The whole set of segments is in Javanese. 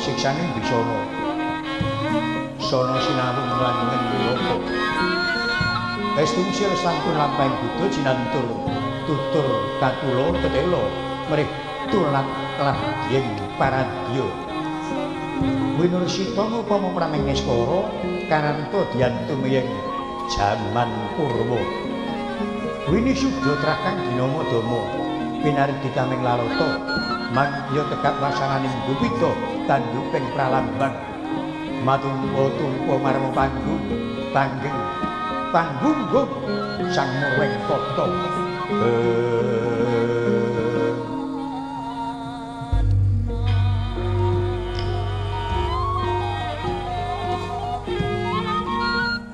Siksaning bisana sono sinawung lan ngendiloka estu sir sampun lampahing buddha jinantur tutur katula tetela mrih tulat ladying paradya winursita upama prameng neskara karanta diantum ing jaman purwa winisuda trah kang dinama dama pinardi tameng lalata mangya tegap wasananing gupita tanduping pralambang matumpa-tumpa marma panggung panggeng panggunggung sang murweng tata.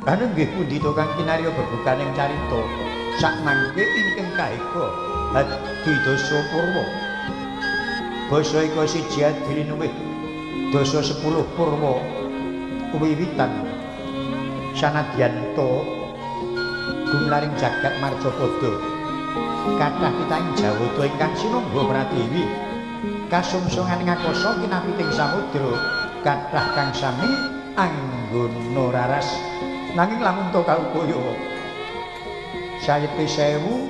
Anu nggih pundi to kang kinarya bebukaning carita sakmangke ingkang kaheka Adi Dasa Purwa. Basa ika siji adilinuwih dasa 10 purwa wiwitan sanadyanta gumlaring jagat marcapada kathah titahing jawata ingkang sinungga pratiwi kasungsungan ngakasa kinapiting samudra kathah kang sami anggona raras nanging lamun ta kaupaya sayekti sewu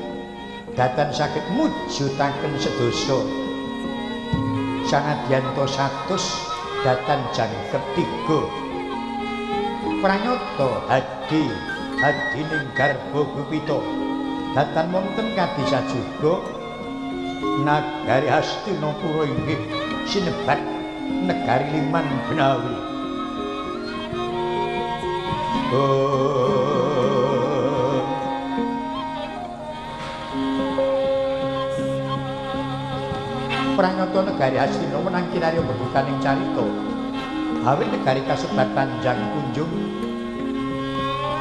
datan saged mujudaken sedasa sanadyanta 100 datan jangkep 3 pranyata hadi hadining garba gupita datan wonten kadisajuga nagari Hastinapura inggih sinebat negari Liman Benawi. Pranyata negari Hastina menang kinarya bebukaning carita. Awit negari kasebat panjang kunjung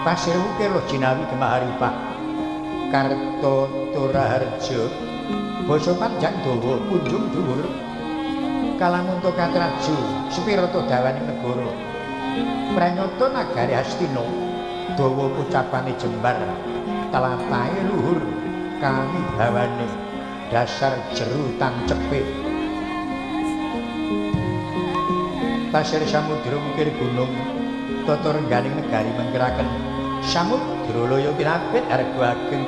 pasir wukir loh jinawi gemah haripah Karta Turaharja basa panjang dawa kunjung dhuwur kalamunta katraju sepirata dawaning negara. Pranyata nagari Hastina dawa pocapane jembar telatahe luhur kawibawane dasar jeru tancepe. Pasir samudra mukir gunung tata rengganing negari mengkiraken samudra laya kinapit harga ageng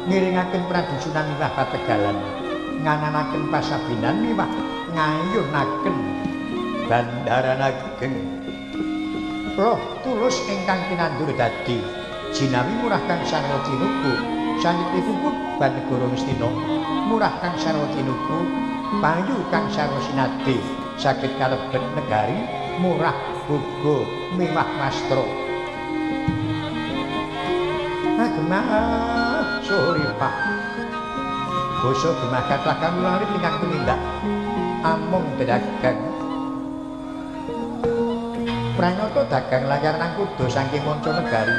ngiringaken pradusunan miwah pategalan ngananaken pasabinan miwah ngayunaken bandaran ageng. Roh tulus ingkang kinandur dadi jinawi murah kang sarwa tinuku sanipipun ban negara Ngastina murah kang sarwa tinuku payu kang sarwa sinade saged kalebet negari murah boga miwah wastra. Gemah suripah basa gemah kathah kang larit ingkang tumindak amung pedagang. Pranyata dagang layar nang kuda saking manca negari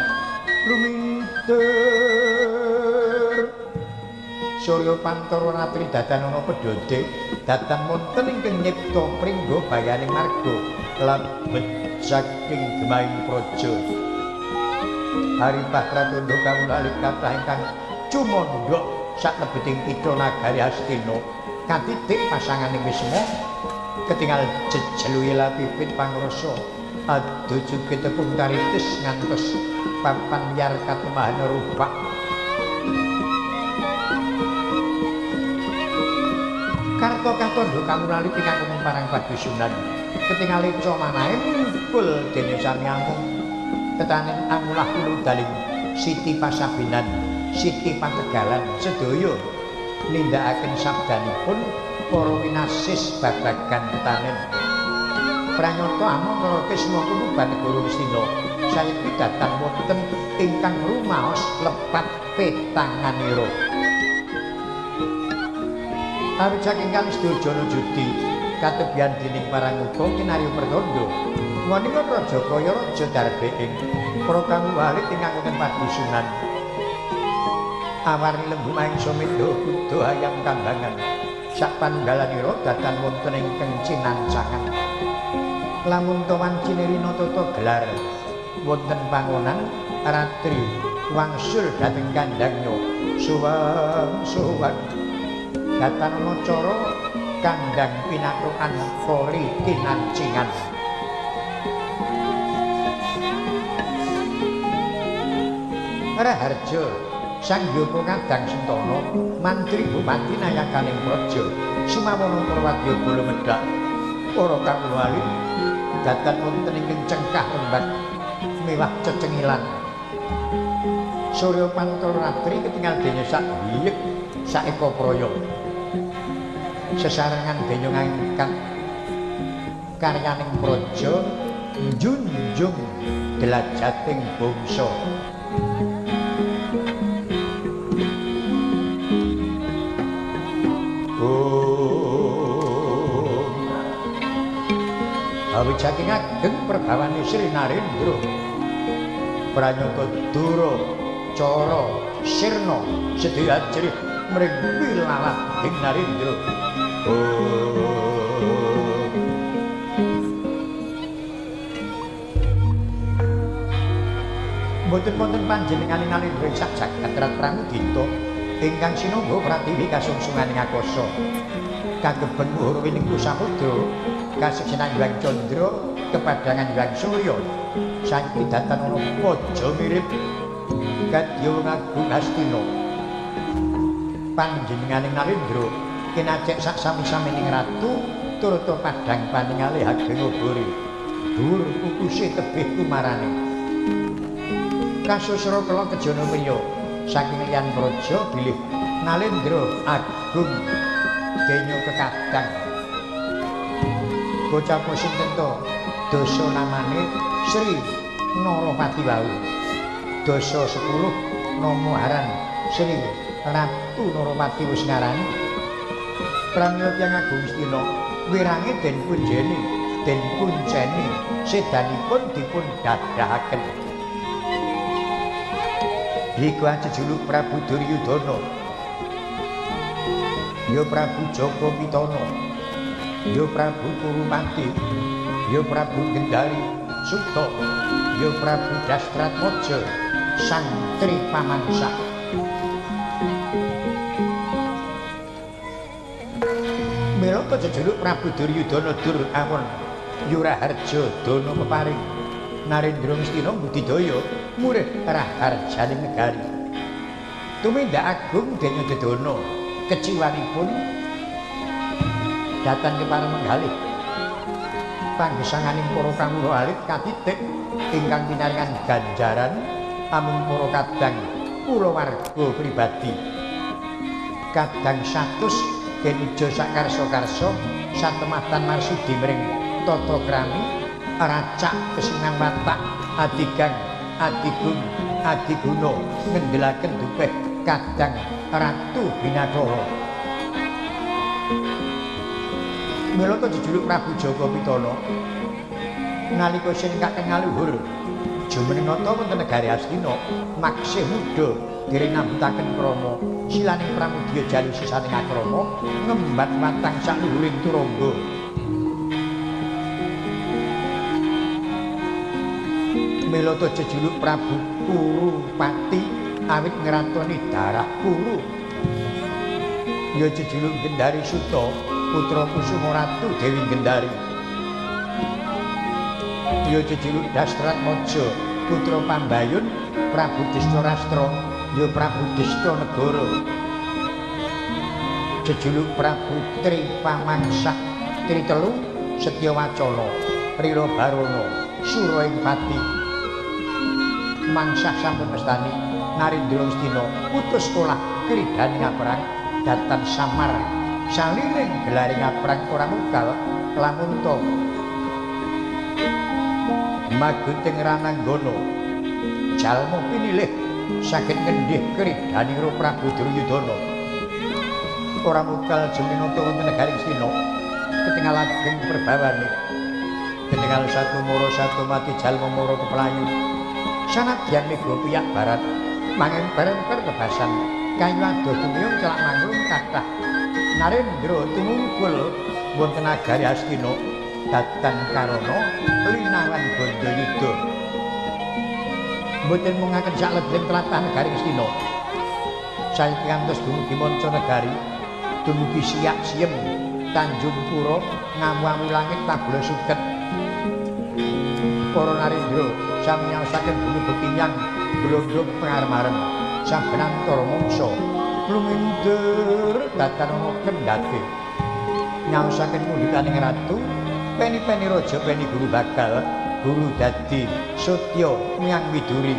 lumintir surya pantara ratri datan ana pedhode datan wonten ingkang nyipta pringga bayaning marga lebet saking gemahing praja. Haripah pratandha kawula alit kathah ingkang cumandhak saklebeting kitha nagari Hastina katitik pasanganing Wisma ketingal jejeluhe pipit pangrasa aduh juge tepung taritis ngantos papan yar katemahan rupak. Karta katandha kawula alit ingkang parang padusunan ketingal ca manahe mungkul dene sami amung tetaning angulah kula daling siti pasabinan siti pategalan sedaya nindakaken sabdanipun para winasis babagan tetanen. Pranyata amung Nara kunuban negara Ngastina sayekti datan wonten ingkang rumaos lepat petanganira. Awit saking kang sedurjana judi katebian dening paranguka kinarya pertandha wanika raja kaya raja darbeing para kang walit ingkang wonten padusunan awarni lembu maengsa mendha kuda ayam kambangan sak panunggalanira datan wonten ingkang cinancangan. Lamun wancine rina tata gelar wonten pangonan ratri wangsul dhateng kandhangnya suwang-suwang datan ana cara kandhang pinatukan kori kinancingan. Raharja Sang Hyaka Kadang Sentana mantri bupati nayakaning praja sumawana para wadya bala medhak para kawula alit datan wonten ingkang cengkah rembag miwah cecengilan. Surya pantara ratri ketingal dene sak biyek saeka praya sesarengan dene ngangkat karyaning praja njunjung delajating bangsa. Awit saking ageng perbawane Sri Narendra pranyata dura cara sirna sedaya ajrih mring wilalah ing Narendra. Mboten wonten panjenengane Narendra sak jagat rat pramudita ingkang sinungga pratiwi kasungsunganing akasa kagebeng luhur winingku samudra kaseksinan Hyang Candra kepadangan Hyang Surya saiki datan ana praja mirip kadya wong agung Hastina. Panjenenganing Narendra kinacek sak sami-samining ratu turta padhang paningale ageng obore dhuwur kukuse tebih kumarane. Kasusra kala kejana priya saking liyan praja bilih Narendra agung denya kekadang. Bocah sinten to dasa namane Sri Narapati wau. Dasa 10 nama aran Sri Ratu Narapati wis ngarani. Pramila tiyang agung Astina wirange den punjeni, den kunceni, sedanipun dipun dadahaken. Iku jejuluk Prabu Duryudana, ya Prabu Jaka Pitana, ya Prabu Kurupati, ya Prabu Gendari Suta, ya Prabu Dastratmaja, Sang Tri Pamangsa. Milata jejuluk Prabu Duryudana Dur Awon Yuraharja Dana peparing Narendra Ngastina budidaya murih raharjaning negari. Tumindak agung denya dedana keciwanipun datan kepareng menggalih panggesanganing para kawula alit katitik ingkang pinaringan ganjaran amung para kadang kulawarga pribadi. Kadang 100 den uja sakarsa-karsa satematan marsudi mring tata krami racak kesenang watak adigang adigung adiguna ngendelaken dupeh kadang Ratu Binakara. Milata jejuluk Prabu Jaka Pitana nalika sing kakeng ngaluhur jumeneng nata wonten negari Astina maksih muda dereng nambutaken krama silaning pramudya jalu sisaning akrama ngembat watang sakluhuring turangga. Milata jejuluk Prabu Kurupati awit ngratoni darah Kuru. Ya jejuluk Gendari Suta putra Kusuma Ratu Dewi Gendari. Ya jejuluk Dastratmaja putra Pambayun Prabu Destarastra, ya Prabu Destanegara. Jejuluk Prabu Tri Pamangsa Tritelu Setya Wacana Rira Barana Sura ing Pati. Mangsah sampun mestani Narendra Ngastina putus sekolah kridhaning aprang datan samar saliring gelaring aprang ora mukal lamunta magunting rananggana jalma pinilih saged ngendhih kridhaning Prabu Duryudana. Ora mukal jumenata wonten negari Ngastina ketingal ageng perbawane ketingal satu mara satu mati jalma mara keplayu sanadyan mega piyak barat manging bareng kebasan kayu adoh tumiyung celak mangrung kathah Narendra tumungkul wonten nagari Astina datan karana linawan Bandayuda. Mboten mungaken saklebeting tlatah negari Astina saiki kantos dumugi manca negari dumugi Siak Siem Tanjung Pura ngamu-amu langit tabula suket. Para Narendra sami nyaosaken bumi bekinyang glondong pengarem-arem saben antara mangsa lumindur datan ana kendhate nyaosaken mundhutaning ratu peni-peni raja peni guru bakal guru dadi Satya Miang Widuri.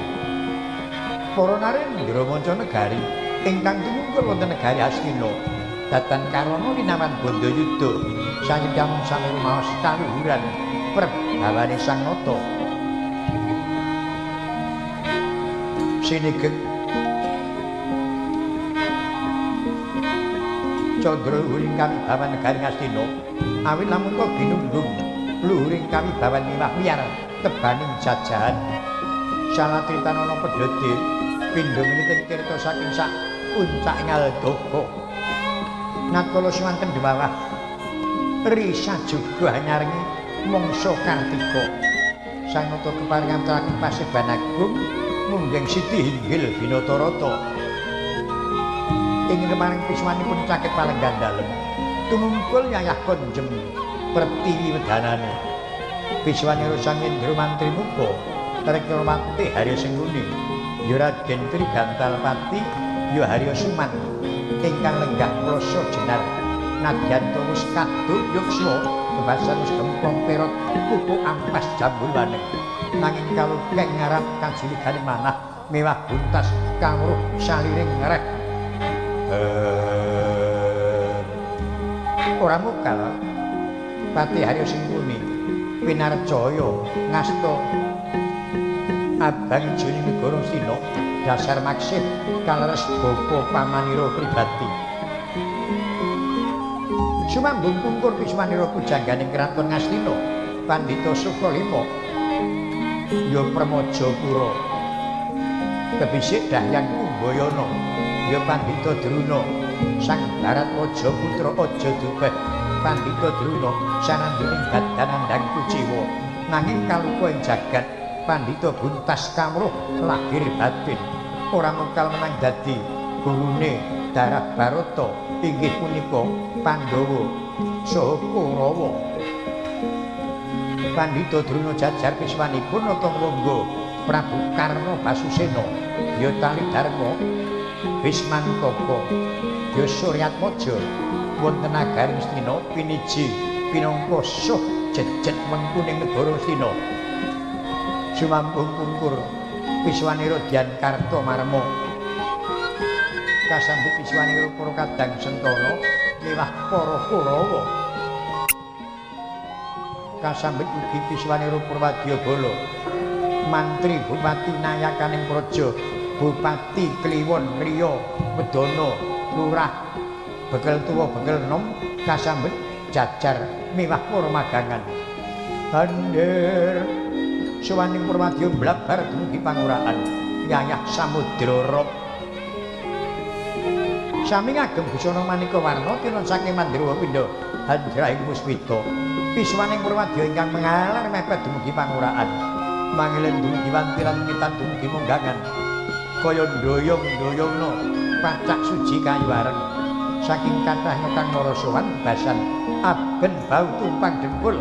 Para Narendra manca negari ingkang tumungkul wonten negari Astina datan karana linawan Bandayuda sayidam sami rumaos kaluhuran perbawane Sang Nata. Sinigek candra luhuring kawibawan negari Ngastina awit lamun ta ginunggung luhuring kawibawan miwah wiyar tebaning jajahan. Salatritanana pedhete pindha meniting tirta saking sak puncak Ngaldaka. Nakala swanten dewawah risa juga nyarengi mangsa Kartika. Sang Nata keparingan telaken paseban agung munggeng siti hinggil Binatarata. Ing kemareng piswanipun caket palenggan dalem tumungkul yayah konjem pertiwi wedanane. Piswanira Sang Indra Mantri Muka Rektor Mati Harya Sengkuni ya Raden Trigantalpati ya Harya Suman ingkang lenggah klasa jenar nadyan wis kaduk yuksma bebasan wis gempong perot pupuk ampas jambul waneng nanging kalukeng ngarap kajuligane manah mewah buntas kawruh saliring ngerek. Ora mukal Pati Harya Sengkuni pinarjaya ngasta abang ijone negara Astina dasar maksih kaleres bapa pamanira pribadi. Sumambung pungkur Pismanira pujangganing kraton Ngastina Pandhita Sukalima ya Premajapura. Kebisik Dahyang Kumbayana ya Pandhita Druna Sang Bharatwaja putra aja dubeh Pandhita Druna sananduning badan andang kuciwa nanging kaluka ing jagat Pandhita buntas kamruh lahir batin ora mungkal menang dadi gurune Darah Barata inggih punika Pandhawa saha Kurawa. Pandhita Druna jajar piswanipun nata monggo Prabu Karna Basusena ya Tali Dharma Bismantaka ya Suryatmaja wonten nagari Ngastina piniji pinangka suh jejet mengkuning negara Ngastina. Sumambung pungkur Piswanira Dyan Kartomarma kasambut Piswanira para kadang Sentana miwah para Kurawa. Kasambut ugi Piswanira Purwadyabala mantri bupati nayakaning praja bupati Kliwon Riya Wedana lurah bekel tuwa bekel nom kasambet jajar miwah para magangan. Andir suwaning Purwadya blabar dumugi panguraan yayah samudra rop. Sami ngagem busana maneka warna tinon saking Mandura pindha handraing puspita. Piswaning Purwadya ingkang mengalar mepet dumugi panguraan mangilen dumugi wantilan ngitan dumugi munggangan kaya ndoyong-ndoyongna pacak suji kayu areng saking kathahna kang narasowan basan aben bau tumpang dengkul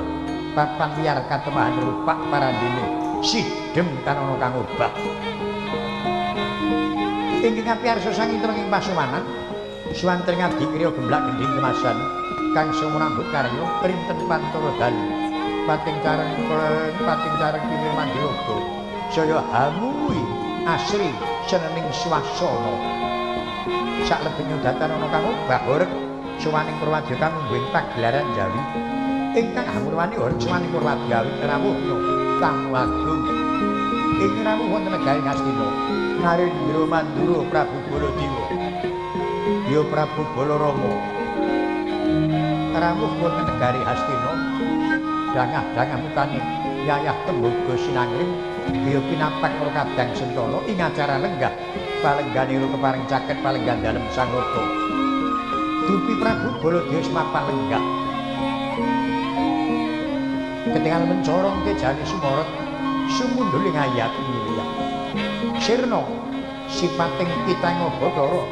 papan liar katemahan rupak parandene sidhem tanana kang obah. Ingkang apiarsa sangitra ing pasuwanan suwanten ngabdi kriya gemblak gendhing kemasan kang sumrambut karya printen pantara dalu pating careng kleng pating careng pinggir mandiraga saya hamui asri senening swasana. Saklebet nyudatan ana kang obah horeg suwaning Purwadya kang ngungguh pagelaran Jawi ingkang hamurwani horeg suwaning Purwadya rawuhnya tamu agung ing rawuh wonten negari Ngastina Narendra Mandura Prabu Baladewa ya Prabu Balarama rawuh wonten negari Hastina dangah-dangah mukane yayah tembaga sinangring ya pinapak karo kadang Sentana ing acara lenggah palengganira kepareng caket palenggan dalem Sang Rata. Dupi Prabu Baladewa semapan lenggah ketingal mencorong tejane sumorot sumundhuling ayat milya sirna sipating pitang Bathara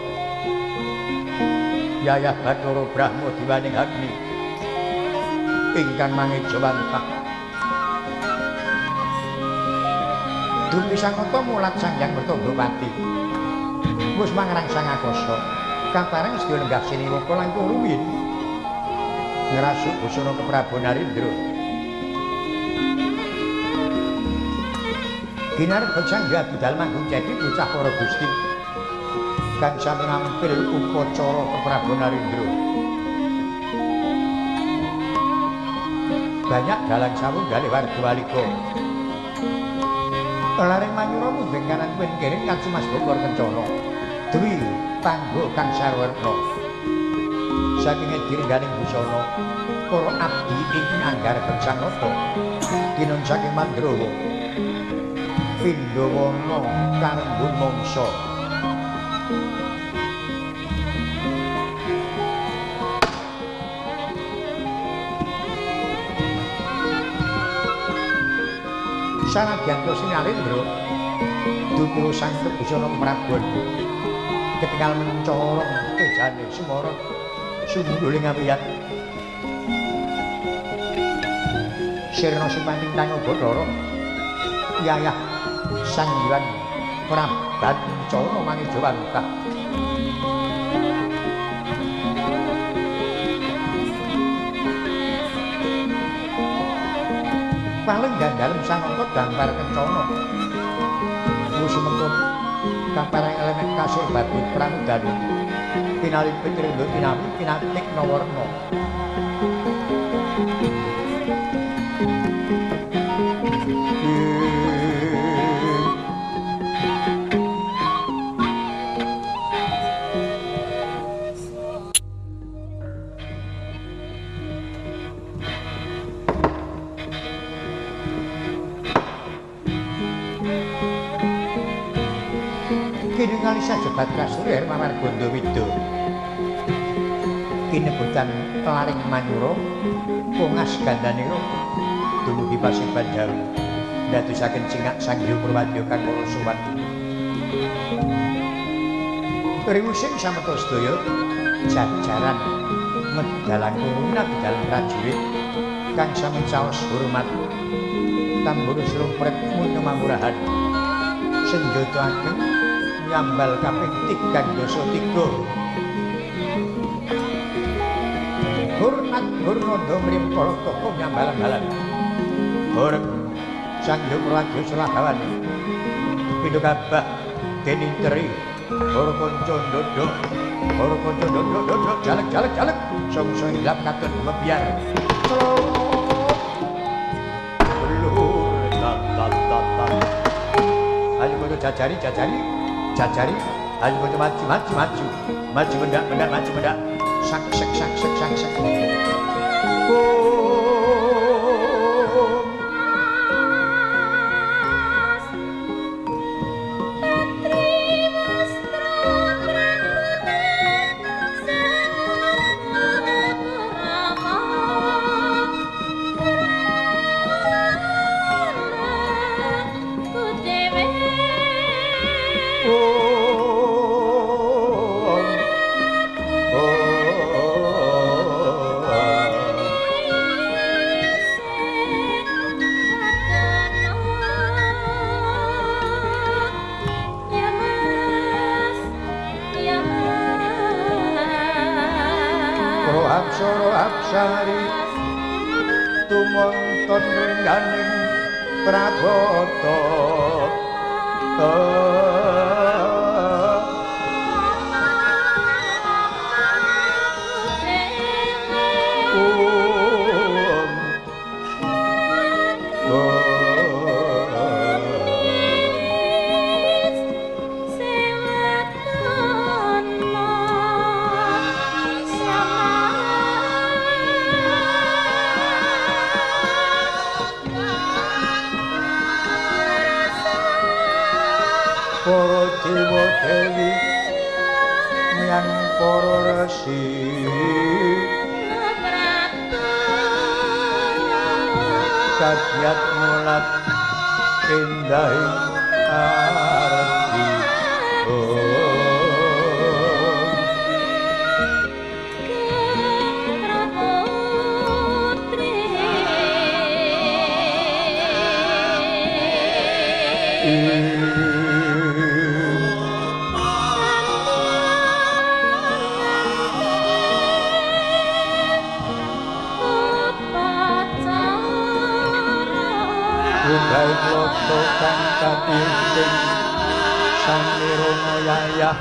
yayah Bathara Brahma diwaning Agni ingkang mangejawantah. Dupi Sang Nata mulat Sang Hyang Mertandapati wis mangrang sang akasa kapareng sedya lenggah siniwaka langkung rumiyin ngrasuk busana keprabu Narendra. Ginarbet Sang Hyang budal manggung cedhik bocah para gusti kang sami nampil upacara keprabu Narendra. Banyak dalang sawung galih warga walika. Laring manyura mubeng kanan pin kiring kacumas bokor kencana. Dwi panggo kang sarwerna. Saking direngganing busana para abdi ing anggar Sang Nata tinon saking Mandrawa Pindhawana karembun mangsa. Sanadyan to Sinalendra dupi sang busana keprabon ketingal mencorong tejane sumorot sumundhuling awiyat sirna sipating tang Bathara yayah Sang Hyang Prabancana mangejawantah. Palenggan dalem Sananta dampar kencana musumentun kapareng elemen kasur babut pramudana pinalipit rengga tinawi pinatik nawarna. Kiningali sajebat kasuri Hermawar Gondowida. Kinebutan laring manyura pungas gandanira dumugi Paseban Dawu ndadosaken cingak Sang Hyang Purwadya kang para sowan. Riwusing sameta sedaya jajaran medalang kerumunan dalem prajurit kang sami caos hormat tambur slumprek munya mamurahan senjata ageng nyambal kaping 33. Hormat Gurnanda mrimpala toko nyambal-ambalan. Horeg Sang Hyang Purwadya Selahawan pindha kabah deninteri ora kanca ndodhok ora kanca ndodhok jalek jalek jalek sangsa ilap katon mebiar blur tat tat tat tat. Ayo kanca jajari jajari jajari, ayo kanca maju maju maju maju mendak mendak maju mendak sak sek sak sek sak sek. Apsari tumonton rengganing prabata. Para dewa dewi miang para resi kagiat mulat indahing arti. Loto kang kapiting sang nirana yayah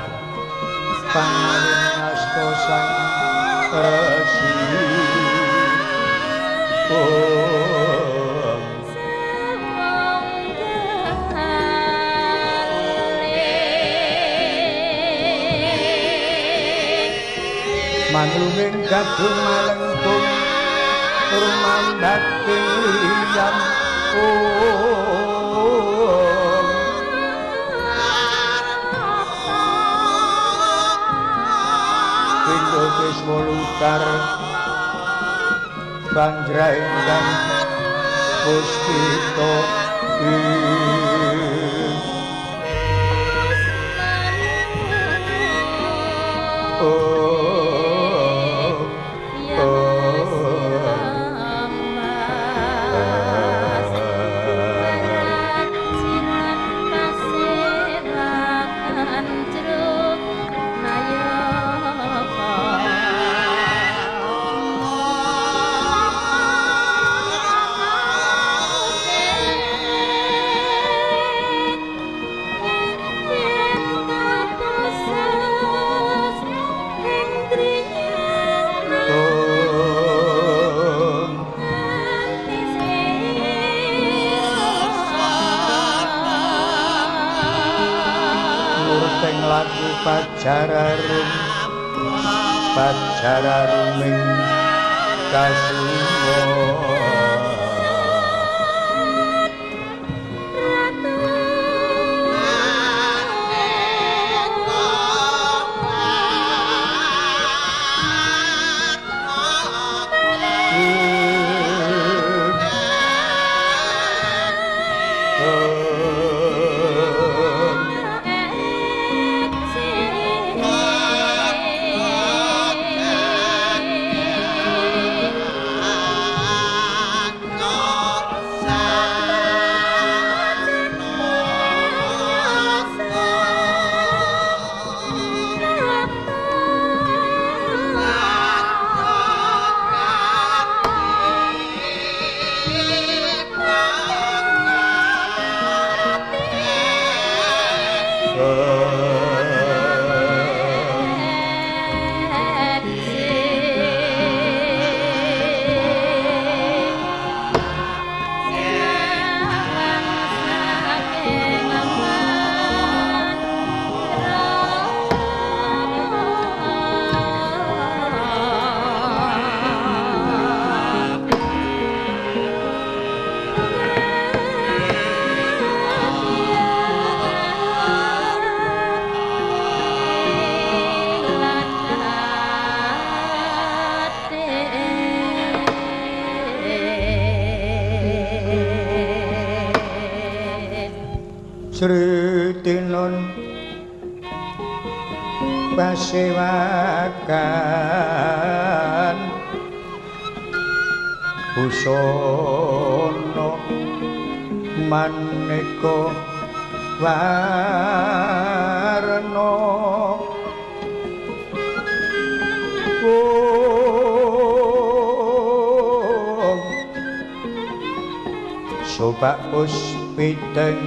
pangawin asta sang resi. Manunging gadung malengtung rumambating liyan. Pindho kisma lutar banjra ingkang puspita ing. Pajararum pajararuming kasuwa Sritinun pasewakan busana maneka warna sopak puspiteng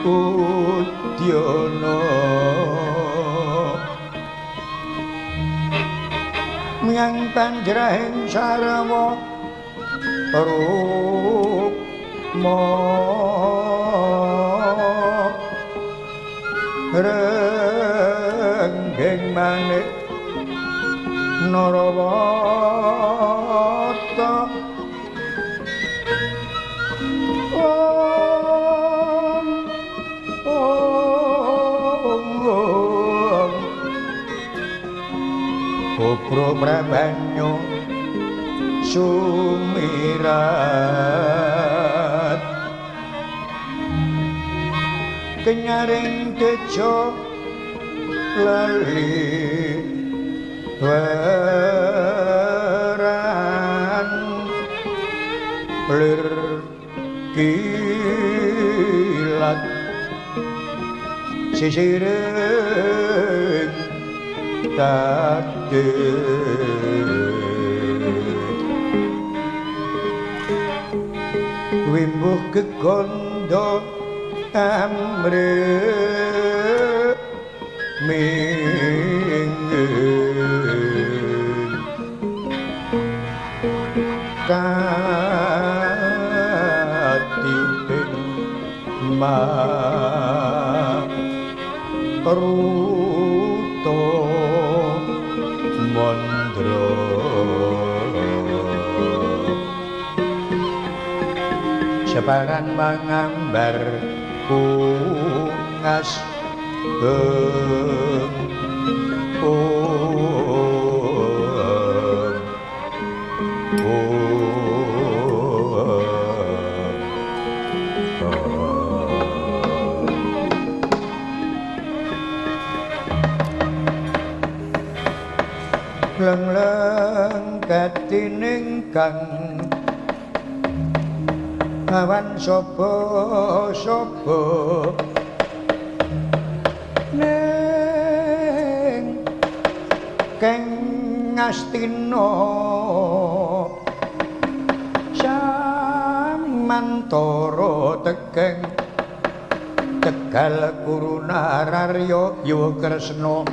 udyana miyang panjrahing sarwa rukma renggeng manik narawata. Kopro Prabanyo sumirat kenyaring tejo lali weran lir kilat sisiring takdir wimbuh kegondo amre minggir katiuping maruta mandra separan mangambar bungas leng-leng katining kang awan sapa-sapa ning keng Ngastina samantara tekeng Tegal Kurunararya Yuwa Kresna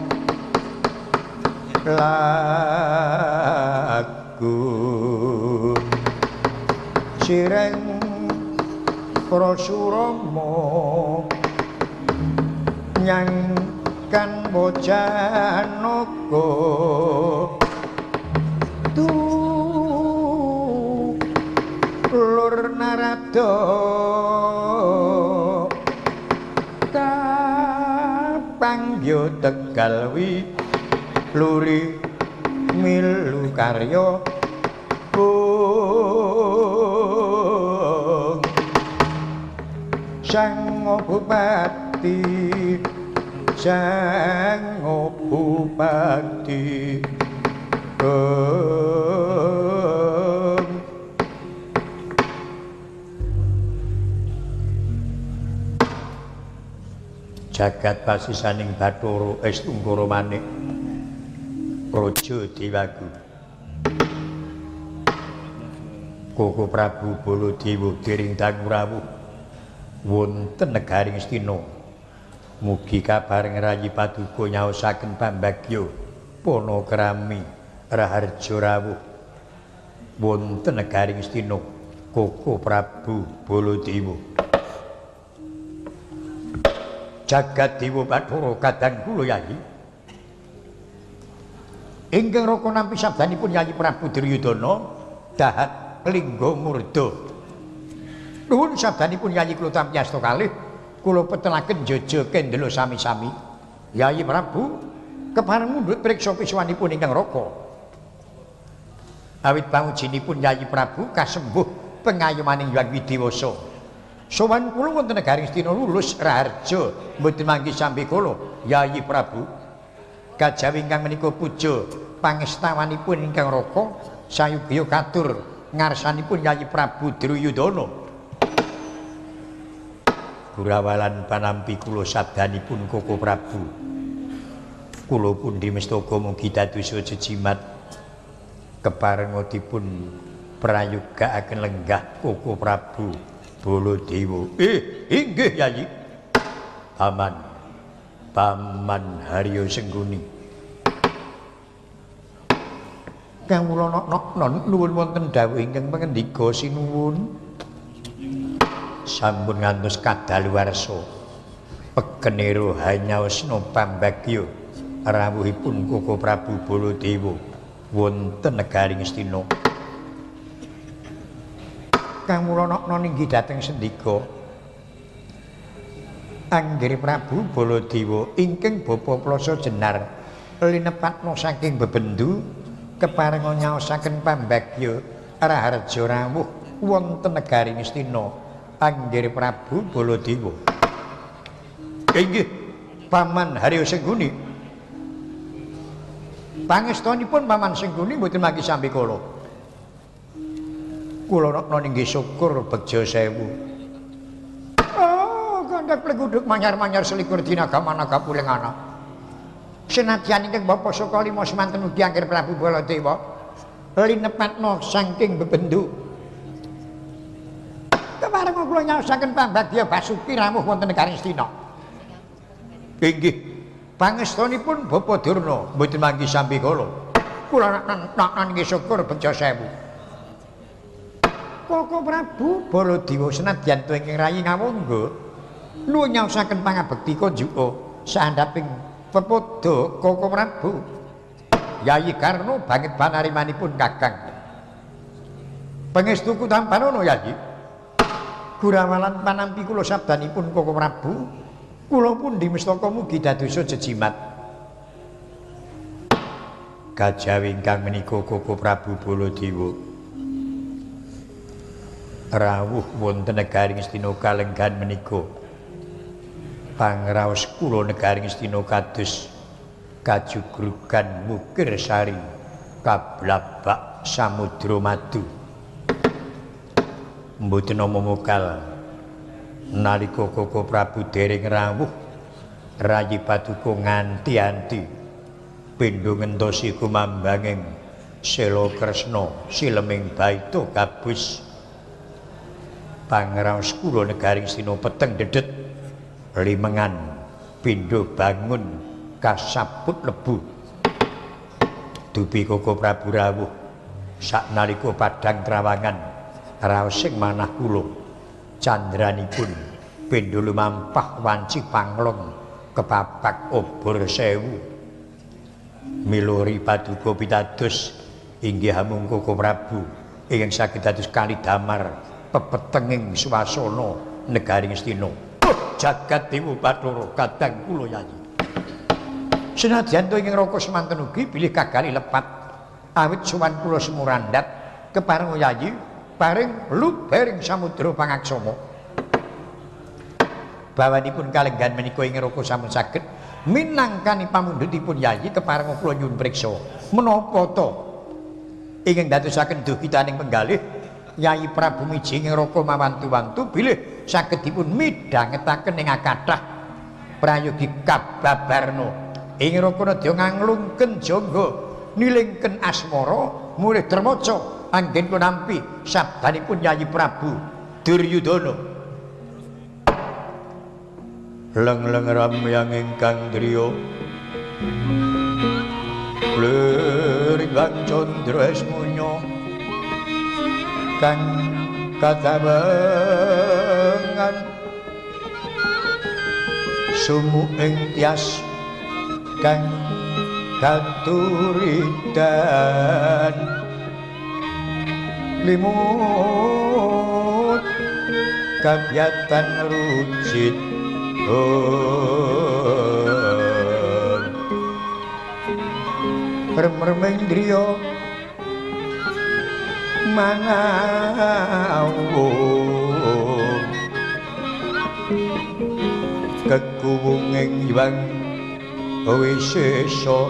lagu cireng Prasurama nyang kan Bojanaka tu lur Narada kapangya Tegal wi luri milu karya Sang Bupati Sang Bupati Jagat pasisaning Bathara Estungkara Manik Praja Dewaku Koko Prabu Baladewa dering dangu rawuh wonten negari Ngastina Mugi kabareng rayi paduka nyaosaken pambagya panakrami raharja rawuh wonten negari Ngastina Koko Prabu Baladewa. Jagat Dewa Bathara kadang kula Yayi. Ingkang raka nampi sabdanipun Yayi Prabu Duryudana dahat lingga murda. Nuwun sabdanipun Yayi kula tampi asta kalih kula petelaken jaja kendela sami-sami. Yayi Prabu kepareng mundhut priksa pisuwanipun ingkang raka. Awit pangujinipun Yayi Prabu kasembuh pengayomaning Hyang Widiwasa. Sowan kula wonten negari Ngastina lulus raharja mboten manggi sambi kula Yayi Prabu. Kajawi ingkang menika puja pangestawanipun ingkang raka sayogya katur ngarsanipun Yayi Prabu Duryudana. Gurawalan panampi kula sabdanipun Koko Prabu. Kula pundi mestaka mugi dadosa jejimat keparenga dipun prayogaaken lenggah Koko Prabu Baladewa. Inggih Yayi. Paman, Paman Haryo Sengguni. Kawula nok-nok nuwun wonten dawuh ingkang pangendika sinuwun. Sampun ngantos kadaluwarsa pekenira hanyaosna pambagya rawuhipun Koko Prabu Baladewa wonten negari Ngastina. Kawula nokna ninggi dhateng sendika Anggiri Prabu Baladewa ingkang bapa Plasa Jenar linepatna saking bebendu keparenga nyaosaken pambagya raharja rawuh wonten negari Ngastina. Anggiri Prabu Baladewa. Inggih Paman Haryo Sengguni. Pangestonipun Paman Sengguni mboten manggi sambi kula. Kula nokna ninggih syukur begja sewu. Oh, kandhak pleguduk manyar-manyar selikur dina gamana kapulengana. Senadyan ingkang bapa saka lima semanten ugi Anggir Prabu Baladewa linepatna saking bebendu. Kepareng kula nyaosaken pambagya Basuki rawuh wonten negari Ngastina. Inggih, pangestonipun Bapa Durna mboten manggi sambi kula. Kula nokna nggih syukur begja sewu. Koko Prabu Baladewa senadyan to ingkang rayi ngawangga nuwun nyaosaken pangabekti kunjuka saandhaping pepodo Koko Prabu. Yayi Karna banget panarimanipun Kakang. Pangestuku tampanana Yayi. Gurawalan panampi kula sabdanipun Koko Prabu, kula pundi mestaka mugi dadosa jejimat. Kajawi ingkang menika Koko Prabu Baladewa rawuh wonten negari Ngastina kalenggan menika. Pangraos kula negari Ngastina kados kajugrugan mukir sari kablabak samudra madu. Mboten nampa mokal nalika Koko Prabu dereng rawuh rayi paduka nganti-anti pindho ngentosi kumambanging Sela Kresna sileming baita gabus. Pangraos kula negari Ngastina peteng dedet limengan pindho bangun kasabut lebu. Dupi Koko Prabu rawuh saknalika padhang trawangan raos sing manah kula candranipun pindho lumampah wanci panglong kepapak obor sewu. Miluri paduka pitados inggih hamung Koko Prabu ingkang saged dados kalidamar pepetenging swasana negari Ngastina. Jagat Dewa Bathara kadang kula Yayi. Senadyan to ingkang raka semanten ugi bilih kagali lepat awit sowan kula sumurandhat kepareng Yayi paring lubering samudra pangaksama. Bawanipun kalenggan menika ing raka sampun saged minangkani pamundhutipun Yayi kepareng kula nyuwun priksa menapa ta ingkang dadosaken duhitaning penggalih Yayi Prabu miji ing raka mawantu-wantu bilih saged dipun midhangetaken ing akathah prayogi kababarna ing raka nedya nganglungken jangga nilingken asmara mulih dermaca anggen kula nampi sabdanipun Yayi Prabu Duryudana. Leng-leng ramyang ingkang driya Lir candra esmunya kang katawengan sumu ing tias kang katuridan limut kabyatan rujit rem-reming driya mangawung kekuwunging Hyang Wisesa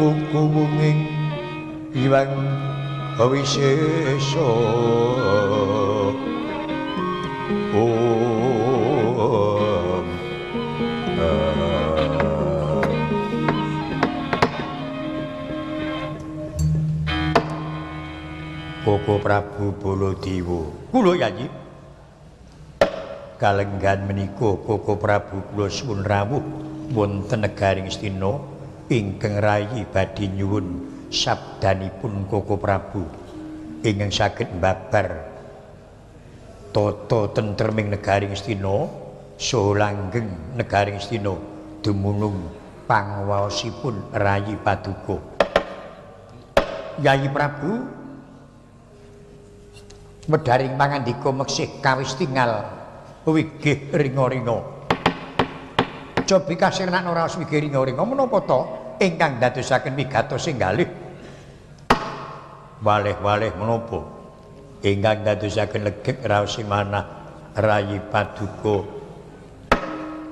kukuwunging Hyang Wisesa Koko Prabu Baladewa kula Yayi kalenggan menika Koko Prabu kula suwun rawuh wonten negaring Astina ingkang rayi badhe nyuwun sabdanipun Koko Prabu ingkang saged mbabar tata tentreming negaring Astina saha langgeng negaring Astina dumunung pangwaosipun rayi paduka. Yayi Prabu medharing pangandika meksih kawis tingal wigih ringa-ringa. Cobi kasirnan raos wigih ringa-ringa menapa ta ingkang dadosaken wigatos sing galih? Waleh-waleh menapa ingkang dadosaken legek raos sing manah rayi paduka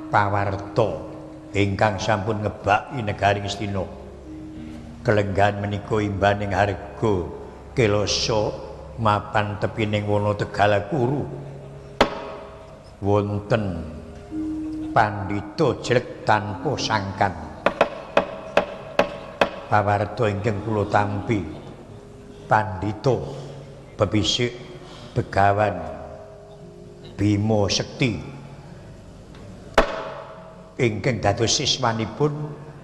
pawarta ingkang sampun ngebaki negaring Astina. Kelenggahan menika imbaning harga Kelasa mapan tepining wana Tegal Kuru wonten pandhita jlek tanpa sangkan. Pawarta ingkang kula tampi pandhita bebisik begawan Bima Sekti ingkang dados siswanipun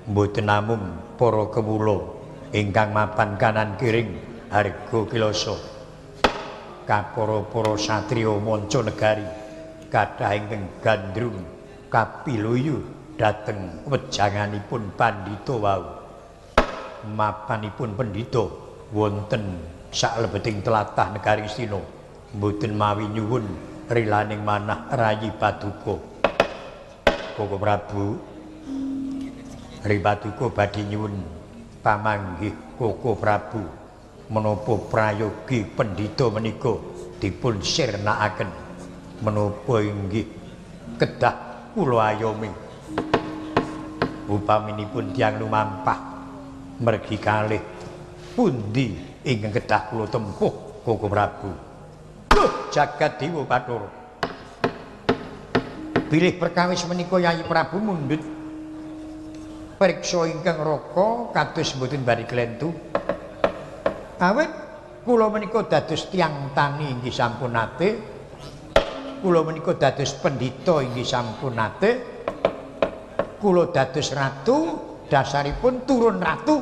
mboten namung para kewula ingkang mapan kanan kiring harga Kelasa, kapara-para satriya manca negari kathah ingkang gandrung kapiluyu dhateng wejanganipun pandhita wau. Mapanipun pendhita wonten saklebeting tlatah negari Astina mboten mawi nyuwun rilaning manah rayi paduka. Koko Prabu rayi paduka badhe nyuwun pamanggih Koko Prabu menapa prayogi pendhita menika dipun sirnakaken menapa inggih kedah kula ayomi. Upaminipun tiyang lumampah mergi kalih pundi ingkang kedah kula tempuh Koko Prabu? Duh jagat dewa Bathara. Bilih perkawis menika Yayi Prabu mundhut priksa ingkang raka kados mboten bari klentu. Awit kula menika dados tiyang tani inggih sampun nate, kula menika dados pendhita inggih sampun nate, kula dados ratu dasaripun turun ratu.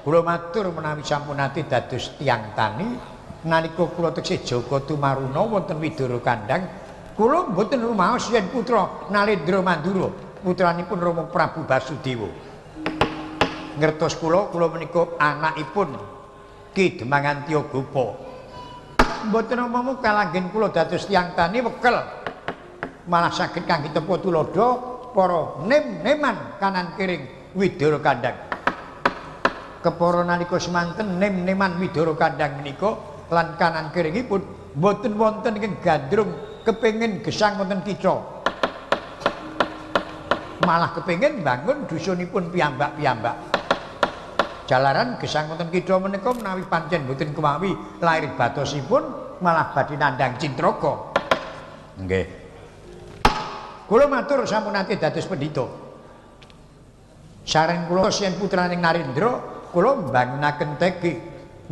Kula matur menawi sampun nate dados tiyang tani nalika kula teksih jaga tumaruna wonten Widara Kandang, kula mboten rumaos yen putra Nalendra Mandura putranipun Rama Prabu Basudewa. Ngertos kula, kula menika anakipun Ki Demang Antiyagopa. Mboten namung kalanggen kula dados tiyang tani wekel, malah saged kangge tepa tuladha para nem-neman kanan kiring Widara Kandang. Kepara nalika semanten nem-neman Widara Kandang menika lan kanan kiringipun mboten wonten ingkang gandrung kepengin gesang wonten kitha. Malah kepengin bangun dusunipun piyambak-piyambak. Jalaran gesang wonten kitha menika menawi pancen mboten kemawi lair batosipun malah badhe nandhang cintraka. Nggih. Kula matur sampun nate dados pendhita. Sareng kula yen putraning Narendra kula mbangunaken tegi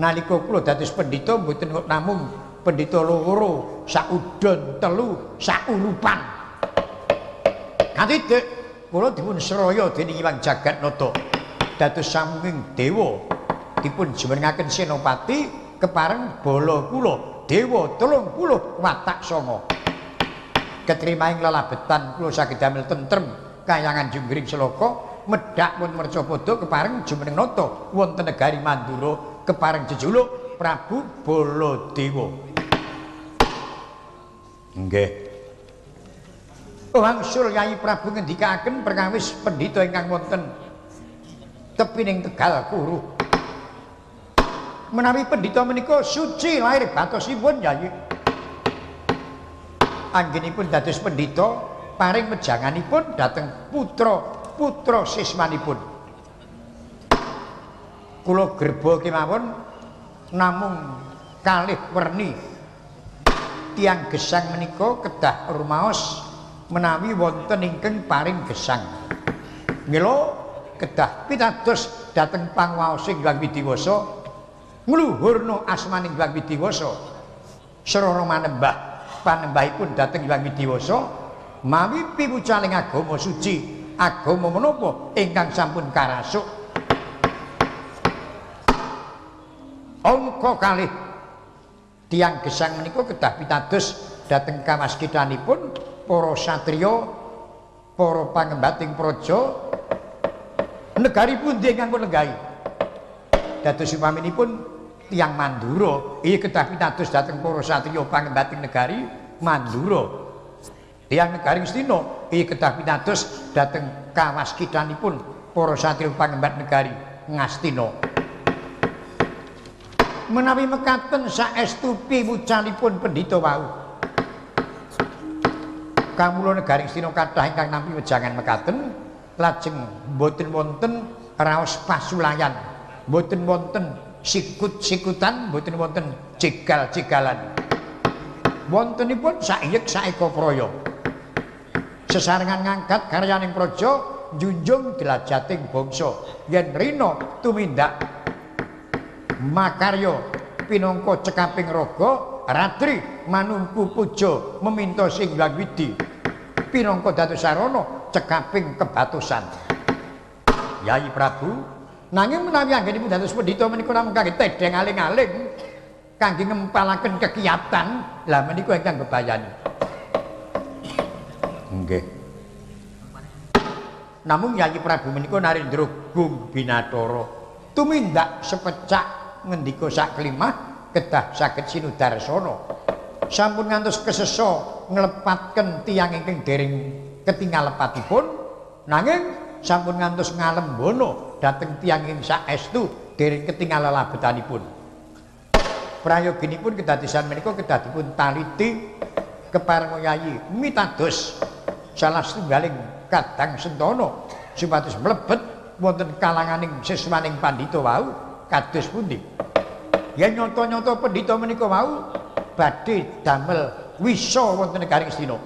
nalika kula dados pendhita mboten kok namung pendhita loro saudon telu saurupan. Katidik kula dipun seraya dening Hyang Jagatnata dados samunging dewa dipun jumenengaken senopati kepareng bala kula dewa 30 watak sanga. Ketrimaing lelabetan kula saged damel tentrem kayangan Junggring Selaka medhak pun mercapada kepareng jumeneng nata wonten negari Mandura kepareng jejuluk Prabu Baladewa. Nggih. Wangsul Yayi Prabu ngendikaaken perkawis pendhita ingkang wonten tepining Tegal Kuru. Menawi pendhita menika suci lahir batosipun Yayi. Anggenipun dados pendhita paring mejanganipun dhateng putra-putra sismanipun. Kula gerba kemawon namung kalih werni. Tiyang gesang menika kedah rumaos menawi wonten ingkang paring gesang. Mila kedah pitados dhateng panguwaosing Hyang Widiwasa, ngluhurna asmaning Hyang Widiwasa. Srana manembah panembahipun dhateng Hyang Widiwasa mawi piwucaling agama suci, agama menapa ingkang sampun karasuk. Angka kalih tiyang gesang menika kedah pitados dhateng kawaskitanipun para satriya, para pangembating praja negari pundi ingkang pun lenggahi. Dados upaminipun tiyang Mandura iki kedah pitados dhateng para satriya pangembating negari Mandura. Tiyang negari Ngastina iki kedah pitados dhateng kawaskitanipun para satriya pangembat negari Ngastina. Menawi mekaten saestu piwucanipun pendhita wau, kamula negari Ngastina kathah ingkang nampi wejangan mekaten, lajeng mboten wonten raos pasulayan, mboten wonten sikut-sikutan, mboten wonten jegal-jegalan. Wontenipun saiyek saeka praya. Sesarengan ngangkat karyaning praja njunjung delajating bangsa yen rina tumindak makarya pinangka cekaping raga ratri manungku puja meminta sing Hyang Widi pinangka dados sarana cekaping kebatosan. Yayi Prabu, nanging menawi anggenipun dados pendhita menika namung kangge tedheng aling-aling kangge ngempalaken kekiyatan, lah menika ingkang bebayani. Nggih. Namung Yayi Prabu menika Narendra Gung Binathara tumindak sepecak ngendika saklimah kedah saged sinudarsana. Sampun ngantos kesesa nglepatken tiyang ingkang dereng ketingal lepatipun, nanging sampun ngantos ngalembono dhateng tiyang ingkang saestu dereng ketingal lelabetanipun. Prayoginipun kedadosan menika kedah dipun taliti kepareng Yayi mitados salah setunggaling kadang sentana supados mlebet wonten kalanganing siswaning pandhita wau kados pundi. Yen nyata-nyata pendhita menika wau badhe damel wisa wonten negari Ngastina,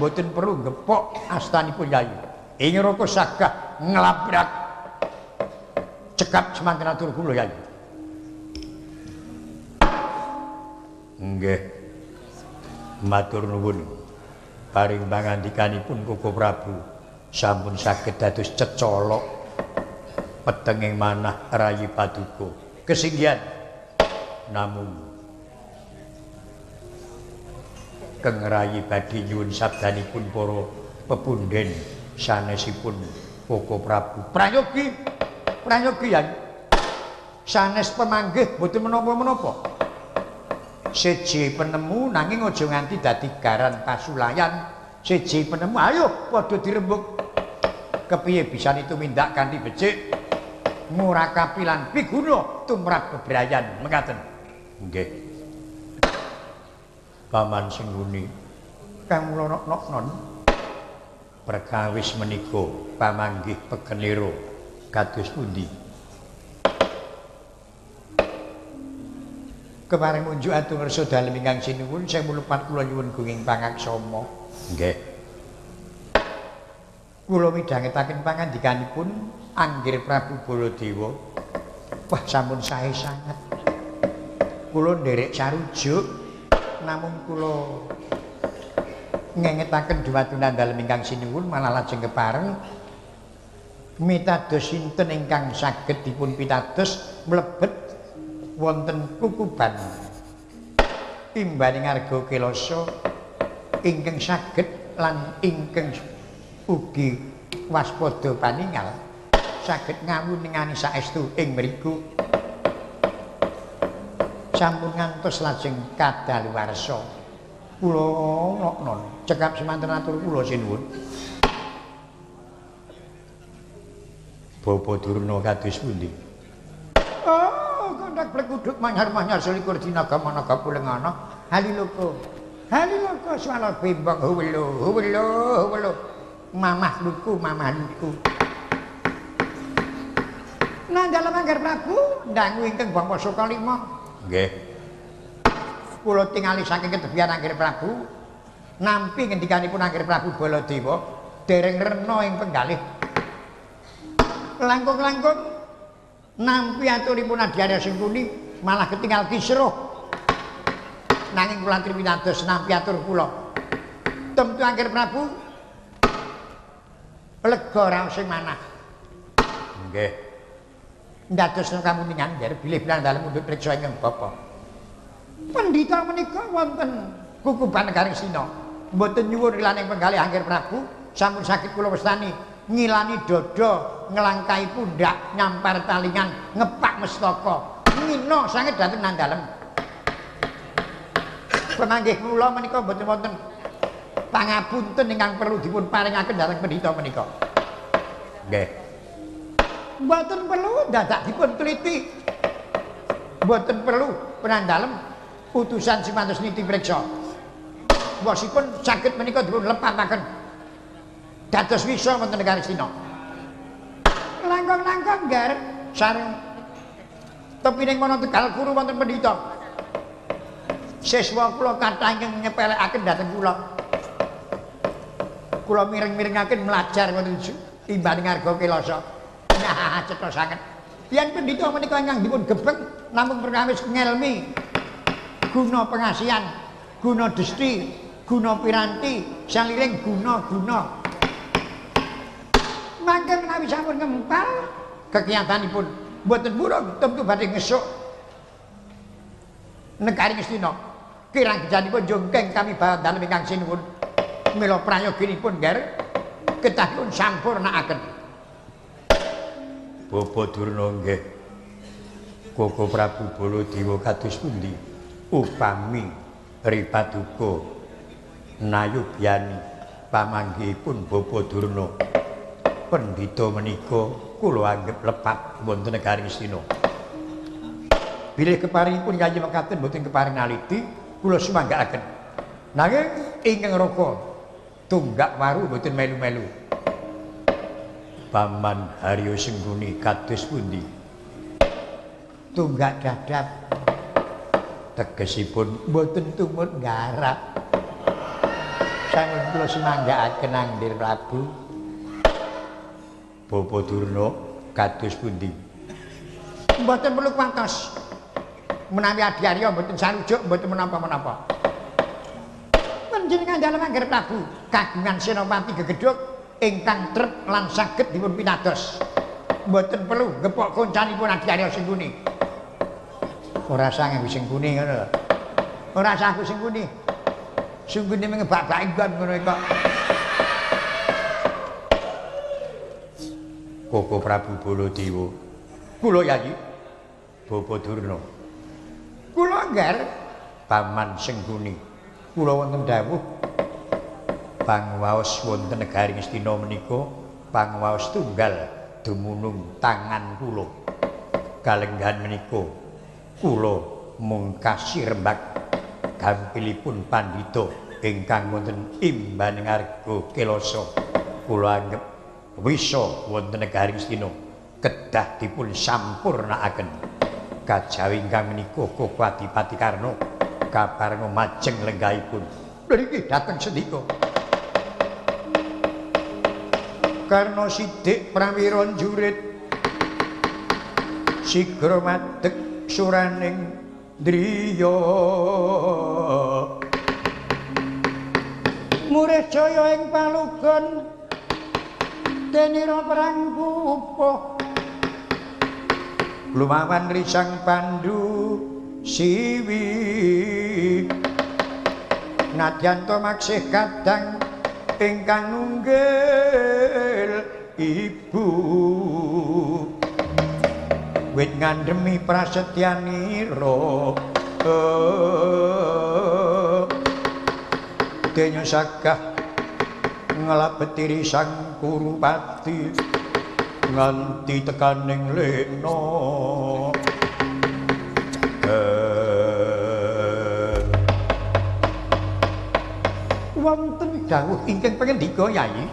mboten perlu ngepok astanipun Yayi. Ing neraka sagah nglabrak cekap semanten atur kula Yayi. Nggih. Matur nuwun. Paring pangandikanipun Koko Prabu sampun saged dados cecolok petenging manah rayi paduka. Kesinggihan namung keng rayi badhe nyuwun sabdanipun para pepunden sanesipun Koko Prabu. Prayogi, prayogi Yayi. Sanes pemanggih mboten menapa-menapa. Siji penemu nanging aja nganti dadi garan pasulayan. Siji penemu ayo padha dirembug. Kepiye bisane tumindak kanthi becik ngurakapi lan piguna tumrap bebrayan mekaten. Nggih. Paman Sengguni kang mula nok-non perkawis menika pamanggih pekenira kados pundi? Kepareng munjuk atur ngersa dalem ingkang sinuwun sewu lepat kula nyuwun gunging pangaksama. Nggih. Kula midhangetaken pangandikanipun Anggir Prabu Baladewa. Wah, sampun sae sanget. Kula nderek sarujuk namung kula ngengetaken dumateng dalem ingkang sinuwun malah lajeng kepareng mitados sinten ingkang saged dipun pitados mlebet wonten kukuban imbaning arga Kelasa ingkang saged lan ingkang ugi waspada paningal saged ngawuningani saestu ing mriku. Sampun ngantos lajeng kadaluwarsa. Kula noknon cekap semanten atur kula sinuwun. Bapa Durna kados pundi? Oh, kondak blekuduk manyar-manyar selikur dina gamanaga pulengana. Haliloko. Haliloko swala bimbang huwelo huwelo huwelo. Mamah luku, mamah luku. Nang dalem Angger Prabu ndangu ingkang bangsa Sukalima. Nggih. Kula tingali saking ketebian Angger Prabu nampi ngendikanipun Angger Prabu Baladewa dereng rena ing penggalih. Langkung-langkung nampi aturipun Adhyarya Sengkuni malah ketinggal kisruh. Nanging kula tripinados nampi atur kula. Temtu Angger Prabu lega raos sing manah. Nggih. Ndadosna kamuningan nggih bilih bilang dalem mundhut priksa ingkang bapa. Pendhita menika wonten kukuban negari Sina. Mboten nyuwun rilaning penggalih Angger Prabu sampun saged kula wastani ngilani dada, nglangkai pundak, nyampar talingan, ngepak mestaka. Ngina sanget dhateng nang dalem. Pemanggih kula menika mboten wonten pangapunten ingkang perlu dipun paringaken dhateng pendhita menika. Nggih. Mboten perlu dadak dipun teliti. Mboten perlu penandalem utusan simantos niti priksa. Wosipun saged menika dipun lepataken. Dados wisa wonten negari Sina. Langkung-langkung ngger sareng tepining ana Tegal Kuru wonten pendhita. Siswa kula kathah ingkang nyepelekaken dhateng kula. Kula mireng-mirengaken mlajar wonten imbaning arga Kelasa. Nah, cetha sanget. Yen pendhita menika ingkang dipun gebeng namung perkawis ngelmi guna pengasihan, guna desti, guna piranti, saliring guna-guna. Mangke menawi sampun ngempal kekiyatanipun mboten murung tentu badhe ngesuk negari Ngastina. Kirang gejanipun jongkeng kami dalem ingkang sinuwun. Mila prayoginipun ngger ketahipun sampurnakaken. Bapa Durna nggih. Koko Prabu Baladewa kados pundi? Upami Ripaduka nayubyani pamanggihipun Bapa Durna. Pendhita menika kula anggep lepat wonten negari Ngastina. Bilih keparingipun Yayi mekaten mboten keparing naliti kula sumanggaaken. Nanging ingkang raka tunggak waru mboten melu-melu. Paman Haryo Sengkuni kados pundi? Tunggak dadap tegesipun mboten tumut nggarap. Sampun kula sumanggaaken Angger Prabu. Bapa Durna kados pundi? Mboten perlu kuwatos. Menawi Adhyarya mboten sarujuk mboten menapa-menapa. Panjenengan dalem Angger Prabu kagungan senopati gegedhug ingkang trep lan saged dipun pitados. Mboten perlu gepok koncanipun Adhyarya Sengkuni. Ora sah nganggo Sengkuni ngono lho. Ora sah nganggo Sengkuni. Sengkuni mung ngebak-baki nggon ngono kok. Koko Prabu Baladewa. Kula Yayi. Bapa Durna. Kula ngger Paman Sengkuni. Kula wonten dawuh pangwaos wonten negari Ngastina menika pangwaos tunggal dumunung tangan kula. Kalenggahan menika kula mung kasirembag gampilipun pandhita ingkang wonten imbaning arga Kelasa. Kula anggep wisa wonten negari Ngastina kedah dipun sampurnakaken. Kajawi ingkang menika Koko Adipati Karna kaparenga majeng lenggahipun. Mriki dhateng sendika. Karna sidik prawira njurit sigra madeg suraning driya. Murih jaya ing palugon denira perang pupuh lumawan risang Pandu siwi. Nadyan to maksih kadang ingkang nunggil ibu wit ngandhemi prasetyanira denya sagah nglabeti risang Kurupati nganti tekaning lena. Wonten dawuh ingkang pangendika Yayi.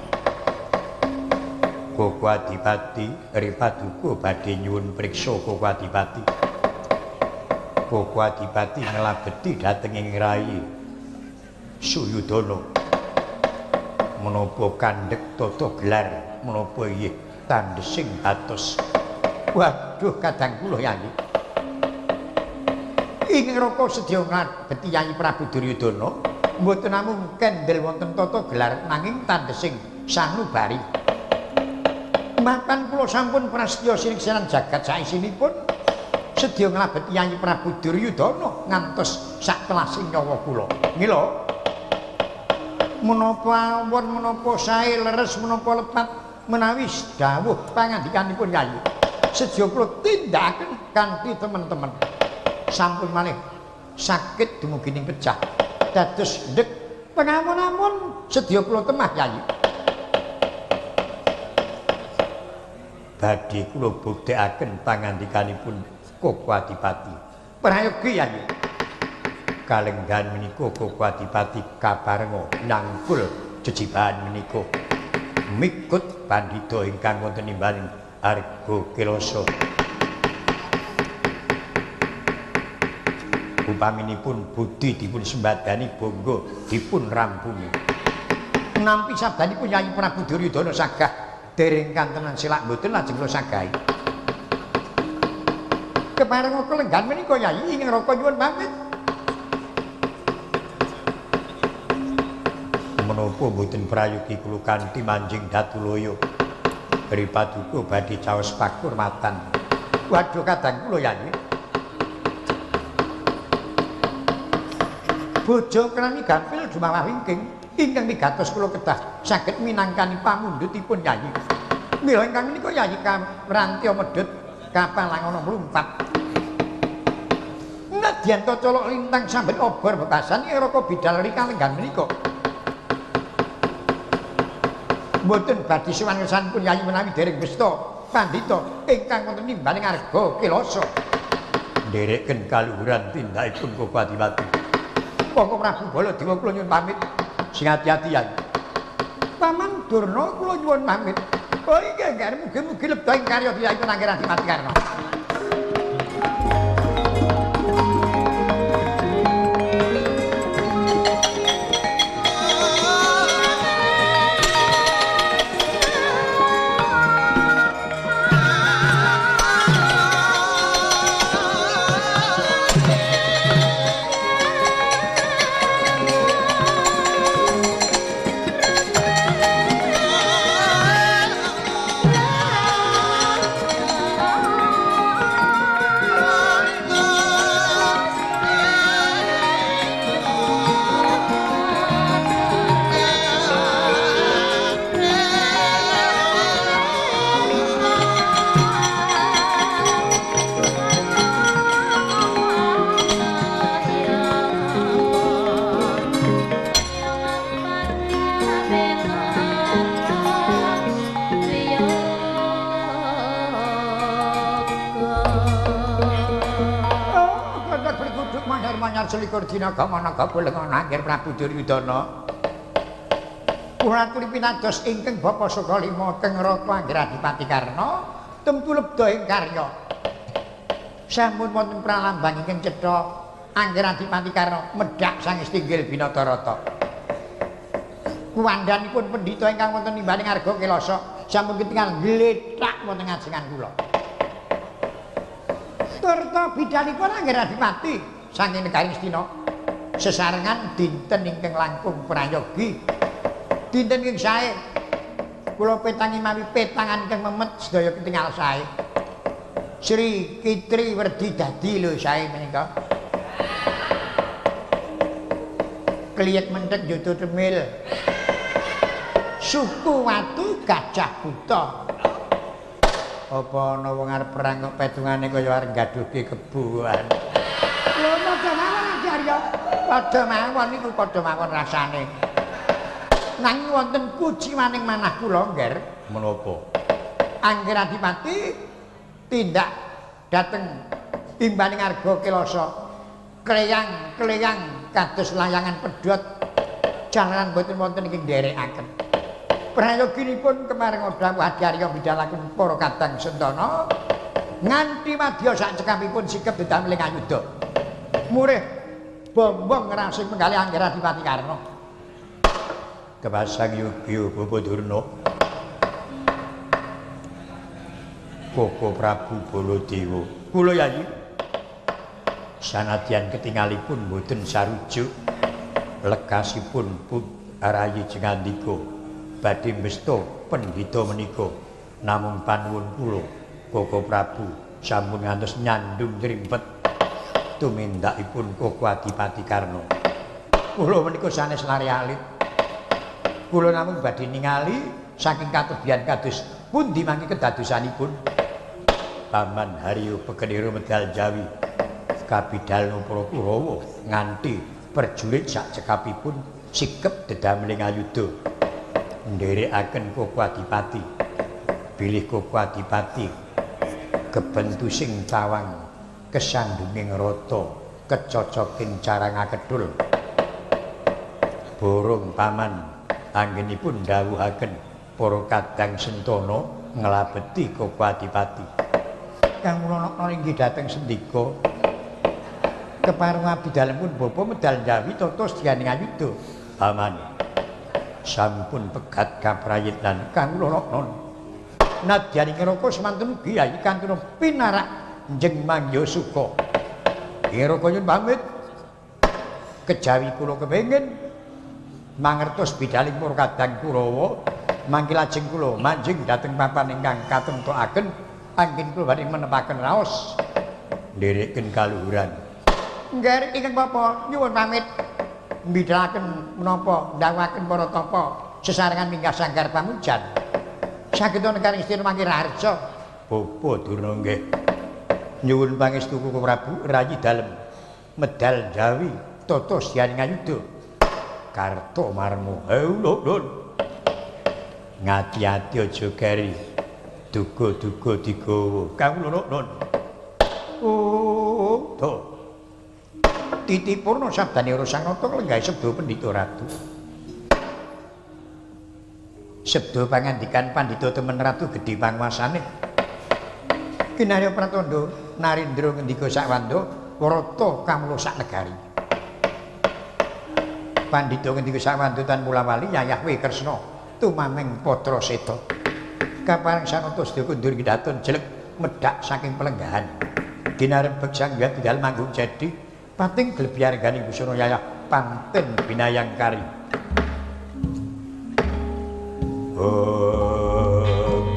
Koko Adipati Ripaduka badhe nyuwun priksa Koko Adipati. Koko Adipati nglabeti dhateng ing rayi Suyudana. Menapa kandhek tata gelar menapa inggih tandhesing batos. Waduh kadang kula Yayi. Ing neraka sedya nglabeti Yayi Prabu Duryudana mboten namung kendel wonten tata gelar nanging tandhesing sanubari. Mapan kula sampun prasetya siniksenan jagat saisinipun sedya nglabeti Yayi Prabu Duryudana ngantos sak telasing nyawa kula. Mila menapa awon menapa sae leres menapa lepat menawi dawuh pangandikanipun Yayi sedya kula tindakaken kanthi temen-temen. Sampun malih sakit dumugi ning pecah dados ndek pengamun-amun sedya kula temah Yayi. Badhe kula buktekaken pangandikanipun Koko Adipati. Prayogi Yayi. Kalenggahan menika Koko Adipati kaparenga nangkul jejibahan menika mikut pandhita ingkang wonten imbaning Arga Kelasa. Upaminipun budi dipun sembadani bangga dipun rampungi. Nampi sabdanipun Yayi Prabu Duryudana sagah dereng kantenan selak mboten lajeng kula sagahi. Keparenga kalenggahan menika Yayi ing neraka nyuwun pamit. Menapa mboten prayogi kula kanthi manjing Datulaya. Ripaduka badhe caos pakurmatan. Waduh kadang kula Yayi. Bojo krami gampil dumawah wingking ingkang migatos kula kedah saged minangkani pamundhutipun Yayi. Mila ingkang menika Yayi kamrantya medhut kapal langono mlumpat. Nadyan ta colok lintang sambet obor bekasan ing neraka bidal kalenggahan menika. Mboten badhe sowan ngersanipun Yayi menawi dereng wista pandhita ingkang wonten nimbaning Arga Kelasa. Ndereken kaluhuran tindakipun Koko Adipati. Monggo Prabu Baladewa kula nyuwun pamit. Sing ati-ati Yayi. Paman Durna kula nyuwun pamit. Oh inggih nggih mugi-mugi lebda ing karya tiyangipun Angger Adipati Karna. Selikur dina gamanaga pulengan Angger Prabu Duryudana. Kula aturi pinados ingkang Bapa Sukalima keng Raka Angger Adipati Karna temtu lebda ing karya. Sampun wonten pralambang ingkang cetha Angger Adipati Karna medhak sang istinggil Binatarata. Kuwandhanipun pendhita ingkang wonten nimbaning Arga Kelasa sampun ketingal glethak wonten ngajengan kula. Turta bidalipun Angger Adipati saking negari Ngastina sesarengan dinten ingkang langkung prayogi. Dinten ingkang sae kula petangi mawi petangan ingkang memet sedaya ketingal sae. Sri Kitri Werdi dadi lho sae menika. Kliyek menthek jutu temil. Suku watu gajah buta. Apa ana wong arep perang kok petungane kaya arep gaduhke kebuan. Lho padha mawon Adi Arya. Padha mawon niku padha mawon rasane. Nanging wonten kuciwaning manah kula, Ngger. Menapa? Angger Adipati tindak dhateng imbaning arga Kelasa. Kleyang-kleyang kados layangan pedhot jalaran boten wonten ing nderekaken. Prayoginipun kemareng dawuh Adi Arya bidalaken para kadang sentana nganti madya sak cekapipun sikep didamel ing ayuda. Murih bombong ngrasing penggalih Angger Adipati Karna. Kepasang yogya Bapa Durna. Koko Prabu Baladewa. Kula Yayi. Sanadyan ketingalipun boten sarujuk lekasipun Rayi Jengandika badhe mesta pendhita menika namung panuwun kula Koko Prabu sampun ngantos nyandung trimpet tumindakipun Koko Adipati Karna. Kula menika sanes lare alit. Kula namung badhe ningali saking katebian kados pundi mangke kedadosanipun Paman Haryo Pekenira medal Jawi kabidal para Kurawa nganti prajurit sak cekapipun sikep dedameling ayuda nderekaken Koko Adipati bilih Koko Adipati kebentu sing tawang kesandunging rata kecocoking carang akedul. Borong paman anggenipun dawuhaken para kadang sentana nglabeti Koko Adipati. Kang kula inggih dhateng sendika kepareng abdi dalem pun bapa medal Jawi tata sedyaning ayuda. Paman sampun pegat kaprayitnan kang kula non. Nadyan ing neraka semanten ugi ayi kantuna pinarak njeng mangya suka. Ing neraka nyuwun pamit. Kejawi kula kepengin mangertos bidaling para kadang Kurawa mangke lajeng kula manjing dhateng papan ingkang katemtokaken anggen kula badhe menepaken raos ndereken kaluhuran. Nggih ingkang bapa nyuwun pamit mbidalaken menapa ndawuhaken para tapa sesarengan minggah sanggar pamujan. Saged negari Ngastina mangke raharja. Bapa Durna nggih nyuwun pangestu Koko Prabu rayi dalem medal Jawi tata sedyaning ayuda. Karto marmo lho ngati-ati aja keri duga-duga digawa kang lho. Oh to titipurna sabdane Sanata lenggahe sabda Pandhita Ratu. Sabda pangandikan Pandhita temen Ratu gedhe panguasane. Kinarya pratandha Narendra ngendika sakwanda wrata kamula sak negari. Pandhita ngendika sakwanda tan mulawali yayah we Kresna tumameng patra seta. Kapareng sanata sedaya kundur kidaton jelek medhak saking pelenggahan. Dinarep beksang wiwit bidal manggung jadi pating glebyar gani busana yayah panten binayangkari. Oh. Yeah.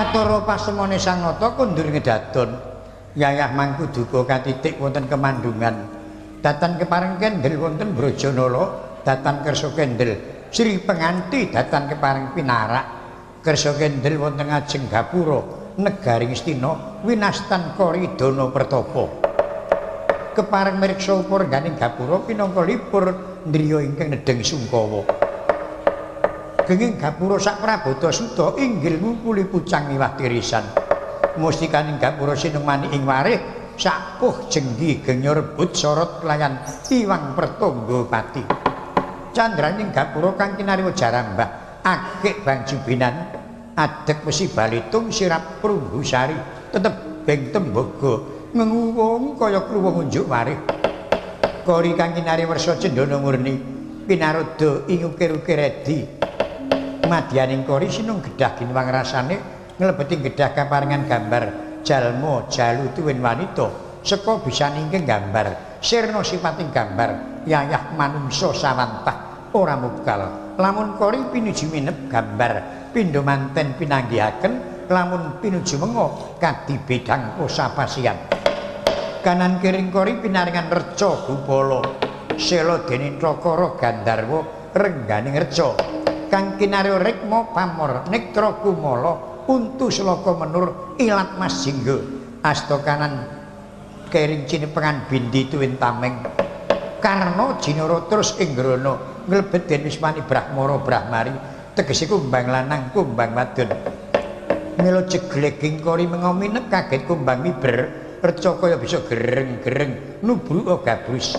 Bathara pasemone Sang Nata kondur ngedaton. Yayah mangku duka katitik wonten kemandungan. Datan kepareng kendel wonten Brajanala, datan kersa kendel Sri Penganti datan kepareng pinarak. Kersa kendel wonten ngajeng gapura negari Ngastina winastan Koridana Pertapa. Kepareng mriksa upurganing gapura pinangka lipur ndriya ingkang nedheng sungkawa. Genging gapura sak prabota suda inggil ngumpuli pucang miwah tirisan. Mustikaning gapura sinengmani ing warih sapuh jenggi genyo rebut sorot kelayan iwang pertangga pati. Candraning gapura kang kinarya jarambah akik bangjubinan adeg wesi balitung sirap prunggu sari tetep beng tembaga ngenguwung kaya kluwung unjuk warih. Kori kang kinarya wersa cendana murni pinaroda ing ukir-ukir edi. Madyaning kori sinung gedah ginwang rasane nglebeti gedah kaparingan gambar jalma jalu tuwin wanita seka bisan ingkang gambar sirna sipating gambar yayah manungsa sawantah ora mubkal. Lamun kori pinuju minep gambar pindha manten pinanggihaken, lamun pinuju menga kadi bedang posapasian. Kanan kiring kori pinaringan reca gupala sela dening Cakara Gandharwa rengganing reca kang kinarya rikma pamor nektra kumala untu selaka menur ilat mas jingga. Asta kanan kering cinepengan bindi tuwin tameng karna jinara terus inggrana nglebet den wismani brahmara brahmari tegese kumbang lanang kumbang wadon. Mila jegleging kori menga minep kaget kumbang miber reca kaya bisa gereng-gereng nubruka gabrus.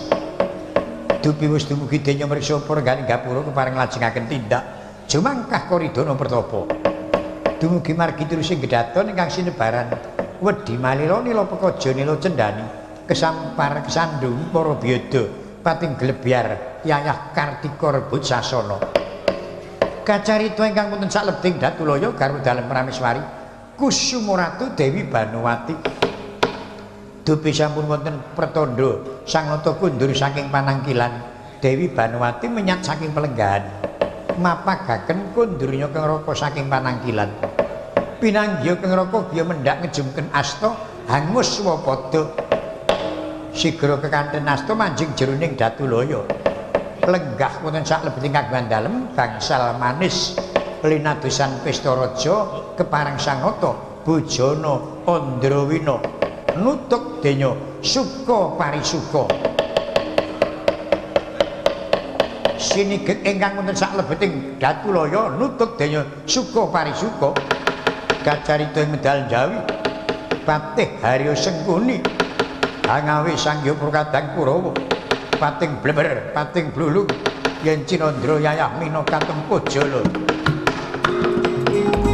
Dupi wis dumugi denya mriksa purganing gapura kepareng lajengaken tindak jumangkah Koridana Pertapa. Dumugi margi terus ing gedaton ingkang sinebaran wedi malila nila pekaja nila cendhani kesampar kesandung para biyada pating glebyar yayah Kartika rebut sasana. Kacarita ingkang wonten salebting Datulaya garwa dalem Prameswari Kusuma Ratu Dewi Banowati. Dupi sampun wonten pertandha Sang Nata kundur saking panangkilan Dewi Banowati menyat saking pelenggahan mapagaken kundurnya keng raka saking panangkilan. Pinanggiya keng raka giya mendhak ngejumken asta hangus wapada. Sigra kekanten asta manjing jroning Datulaya. Lenggah wonten saklebeting kagungan dalem bangsal manis linadosan pesta raja kepareng Sang Nata bojana Andrawina nutuk denya suka parisuka. Sinigek ingkang wonten saklebeting Datulaya nutuk denya suka parisuka. Kacarita ing medal Jawi Patih Harya Sengkuni hangawe Sang Hyang Prokadang Kurawa pating bleber pating blulung yen Cinandra yayah mina katempuh jala. Yeah.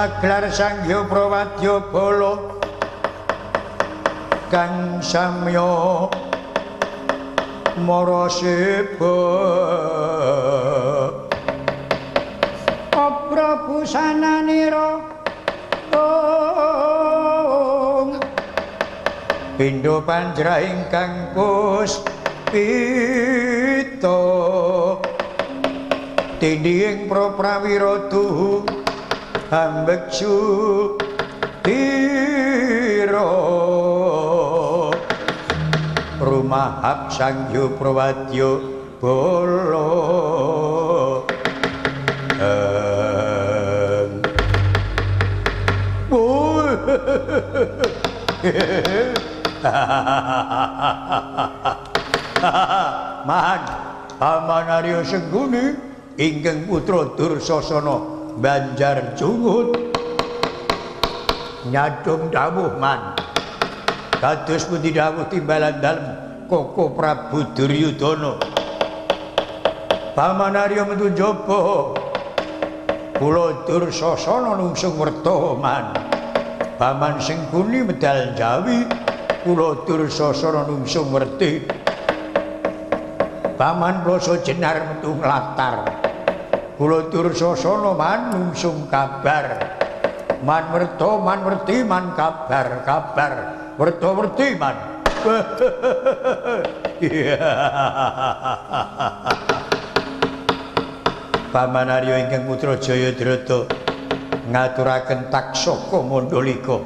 Magelar Sanghyang Prawadya Bala kang samya maraseba Obra busananira ong pindha panjrah ingkang puspita tindhing prawira tuhu ambeksu tira rumahap Sanghyang Prawadya Bala. Man, Paman Arya Sengkuni ingkang putra Dursasana Banjar Jungut nyadong dawuh man. Kados pundi dawuh timbalan dalem Koko Prabu Duryudana. Paman Arya metu njaba kula Dursasana nungsung werta man. Paman Sengkuni medal Jawi kula Dursasana nungsung werti. Paman Ploso Jenar metu nglatar kula Dursasana man nungsung kabar. Man werta man werti man kabar kabar werta werti man. Paman Arya ingkang putra Jayadrata ngaturaken taksaka Mandalika.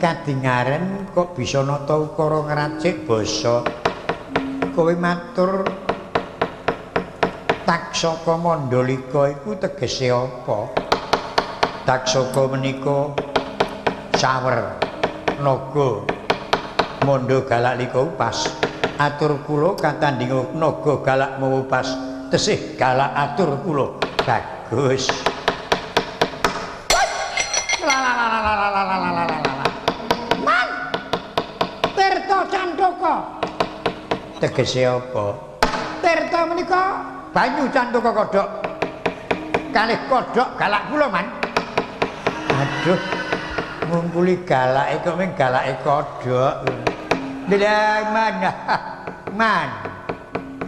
Kadingaren kok bisa nata ukara ngracik basa. Kowe matur taksaka Mandalika iku tegese apa? Taksaka menika sawer naga mandha galak lika upas. Atur kula katandhinga naga galak mawa upas tesih galak atur kula. Bagus. Man Tirta Candaka tegese apa? Tirta menika banyu candaka kodhok. Kalih kodhok galak kula man. Aduh, ngungkuli galake kok ming galake kodhok. Lha man. Man.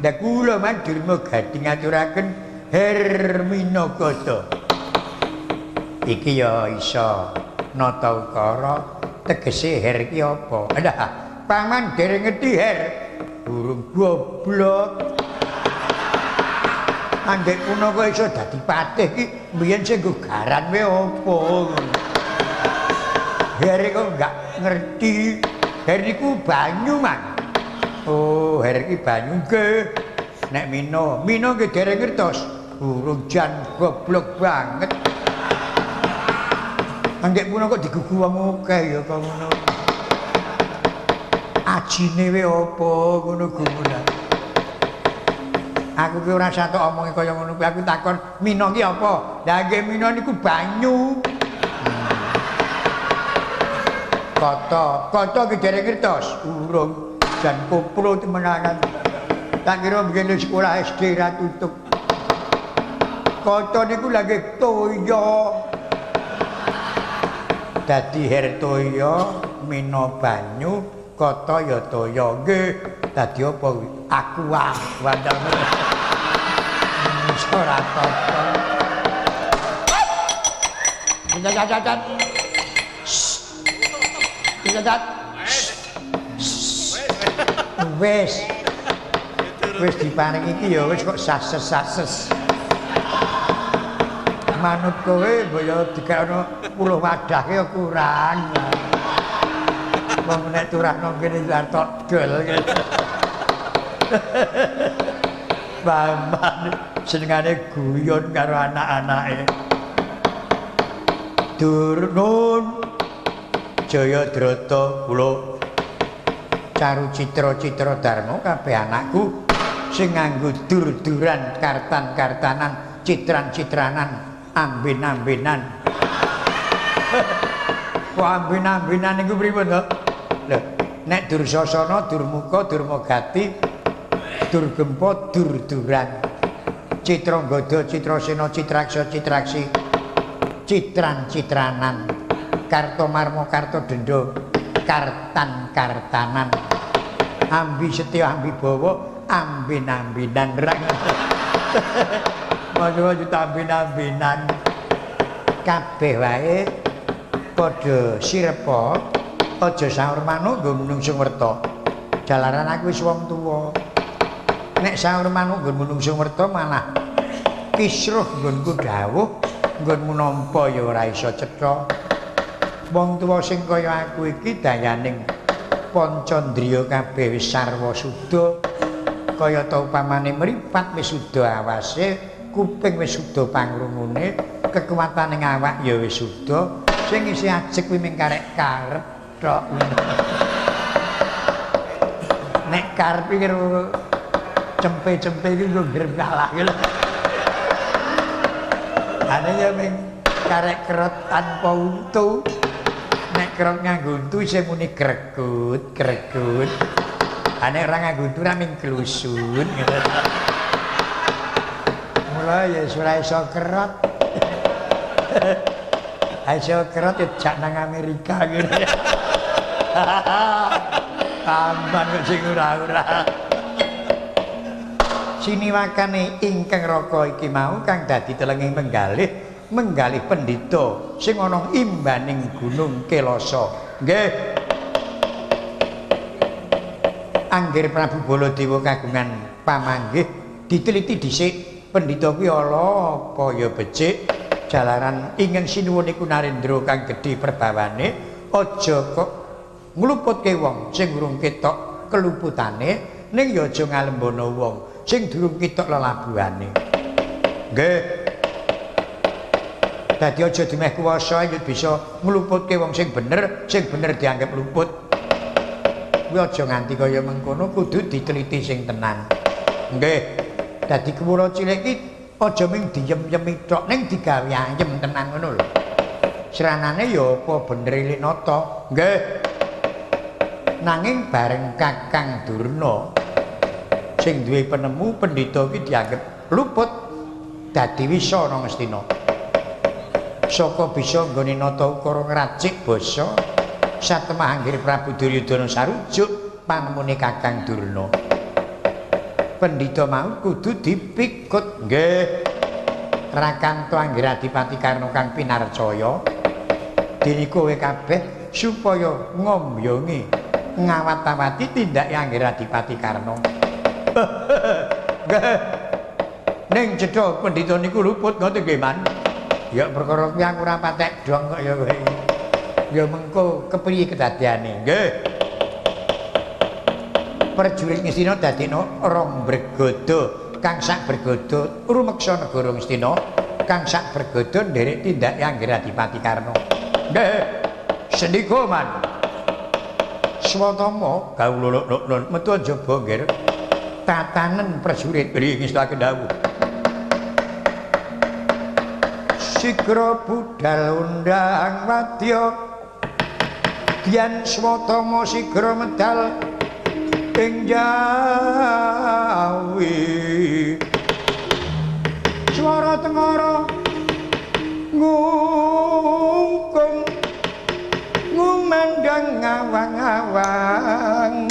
Ndak kula man Durma Gading ngaturaken Herminagata. Iki ya iso nata ukara tegese her iki apa? Lah, paman dereng ngerti her. Burung goblok. Andek kuna kok iso dadi patih iki mbiyen sing nggo garan wae apa ngono. Her kok enggak ngerti. Her niku banyu, Man. Oh, her iki banyu nggih. Nek Mino, Mino nggih dereng ngertos. Burung jan goblok banget. Andek kuna kok digugu wong akeh ya kok ngono. Ajine wae apa ngono gumunan. Aku ki ora satok omongi kaya ngono kuwi, aku takon Mino ki apa? Lah nggih Mino niku banyu. Kata, kata ki dereng ngertos. Urung jan koplo temenanan. Tak kira biyen sekolah SD ra tutup. Kata niku lha nggih toya. Dadi her toya, Mino banyu, kata ya toya. Nggih, dadi apa kuwi? Aqua wandel. Ora tata. Wis. Wis diparingi iki ya wis kok sases-sases. Manut kowe mbok ya dikekno 10 wadah ya kurang. Wong nek turahno kene arep tok dol. Paman senengane guyon karo anak-anake. Durnun Jayadrata kula caru citra-citra dharma kabeh anakku sing nganggo dur-duran, kartan-kartanan, citran-citranan, amben-ambenan. Kok amben-ambenan niku pripun to? Lho, nek Dursasana, Durmuka, Durmagati, Durgempa, dur-duran. Citranggada, Citrasena, Citraksa, Citraksi. Citran-citranan, Kartomarmo Kartodendo, Kartan-kartanan, Ambi Setya Ambi Bawa, ambin-ambinan ra ngono. Maca ambin-ambinan. Kabeh wae padha sirepa, aja saur manuk nggo menungso werta. Jalaran aku wis wong tuwa. Nek saur manuk nggo menungso werta malah kisruh nggonku dawuh, nggonmu nampa ya ora iso cetha. Wong tuwa sing kaya aku iki dayaning pancandriya kabeh wis sarwa suda. Kaya ta upamane mripat wis suda awase, kuping wis suda pangrungune, kekuatane awak ya wis suda, sing isih ajeg kuwi mung karek karep tok. Nek karep iki cempe-cempe iki nggo ngrem kalah iki lho. Ane ya mung karek kerot tanpa untu. Nek kerot nganggo untu isih muni krekut, krekut. Ane ora nganggo untu ra mung klusun. Mula ya ora iso kerot. Iso kerot ya jak nang Amerika ngene. Tamban kok sing ora-ora. Siniwakane ingkang raka iki mau kang dadi telenging menggalih, menggalih pendhita sing ana imbaning Gunung Kelasa. Nggih. Angger Prabu Baladewa kagungan pamanggih diteliti dhisik pendhita kuwi ala apa ya becik. Jalaran ingkang sinuwun iku Narendra kang gedhe perbawane, aja kok ngluputke wong sing urung ketok keluputane, ning ya aja ngalembono wong sing durung ketok lelabuhane. Nggih. Dadi aja dimeh kuwasa yen bisa ngluputke wong sing bener dianggep luput. Kuwi aja nganti kaya mengkono, kudu diteliti sing tenan. Nggih. Dadi kewula cilik iki aja mung diyem-yemi tok, ning digawe ayem tenan ngono lho. Sranane ya apa bener Nata? Nggih. Nanging bareng Kakang Durna sing duwe penemu pendhita iki dianggep luput dadi wisa ana Ngastina. Saka bisa nggone nata ukara ngracik basa satemah anggere Prabu Duryudana sarujuk panemune Kakang Durna. Pendhita mau kudu dipikut. Nggih. Rakanto anggere Adipati Karna kang pinarcaya dene kowe kabeh supaya ngombyongi ngawat-awati tindake anggere Adipati Karna. Nggih. Ning cetha pendhita niku luput ngoten nggih, Man. Ya perkara kuwi aku ora patek dong kok ya kowe. Ya mengko kepriye kedadeane? Nggih. Prajurit Ngastina dadekno rong bregodo, kang sak bregodo rumeksa negara Ngastina, kang sak bregodo nderek tindake anggere Adipati Karna. Nggih. Sendika, Man. Swatama kawula luk-luk metu njaba nggih. Tatanen prajurit mriki ngestake dawuh. Sigra budal undang wadya Dian Swatama sigra medal ing jawi. Swara tengara ngungkung ngumandang awang-awang.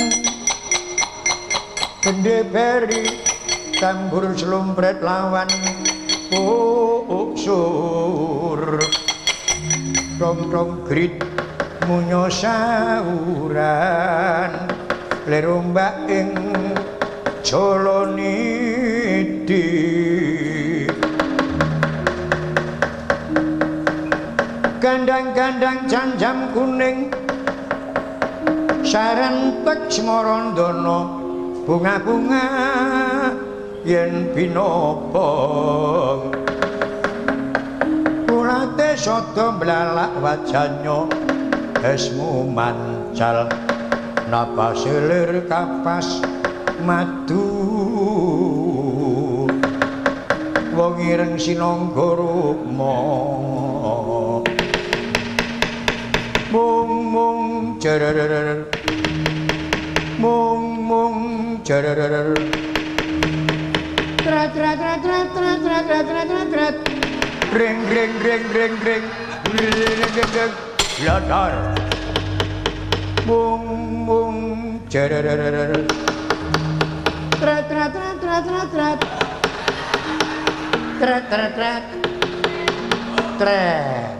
Bende beri tambur slumpret lawan uksur. Tong-tong grit munyo sauran lerombak ing Joloniti. Gandang-gandang janjam kuning sarentek smarandana bunga-bunga yen binobong. Kulate sada mblalak wajahnya esmu mancal napas lir kapas madu. Wong ireng sinangga rukma mung mung jerer mung mung jerer trat trat trat trat trat trat trat trat trat. Ring ring ring ring ring ring ring ring ladar. Mung mung jerererer. Trat trat trat trat trat trat. Trat trat trat. Tret.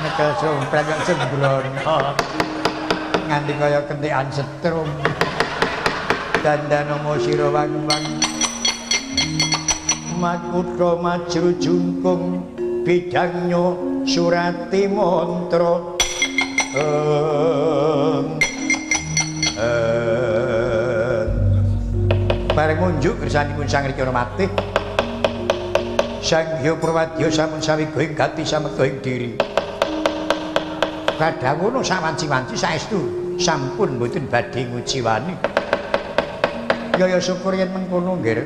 Nyekel sumpret kok sembrono. Nganti kaya kentikan setrum. Dandanomo sira wang-wang. Makutha majru jungkung bidangnya surati mantra. Bareng ngunjuk kersanipun Sang Rikya Matih. Sang Hyang Purwadya sampun sawiga ing gati samekta ing diri. Kadhawono sawanci-wanci saestu sampun mboten badhe nguciwani. Ya ya syukur yen mengkono nggih.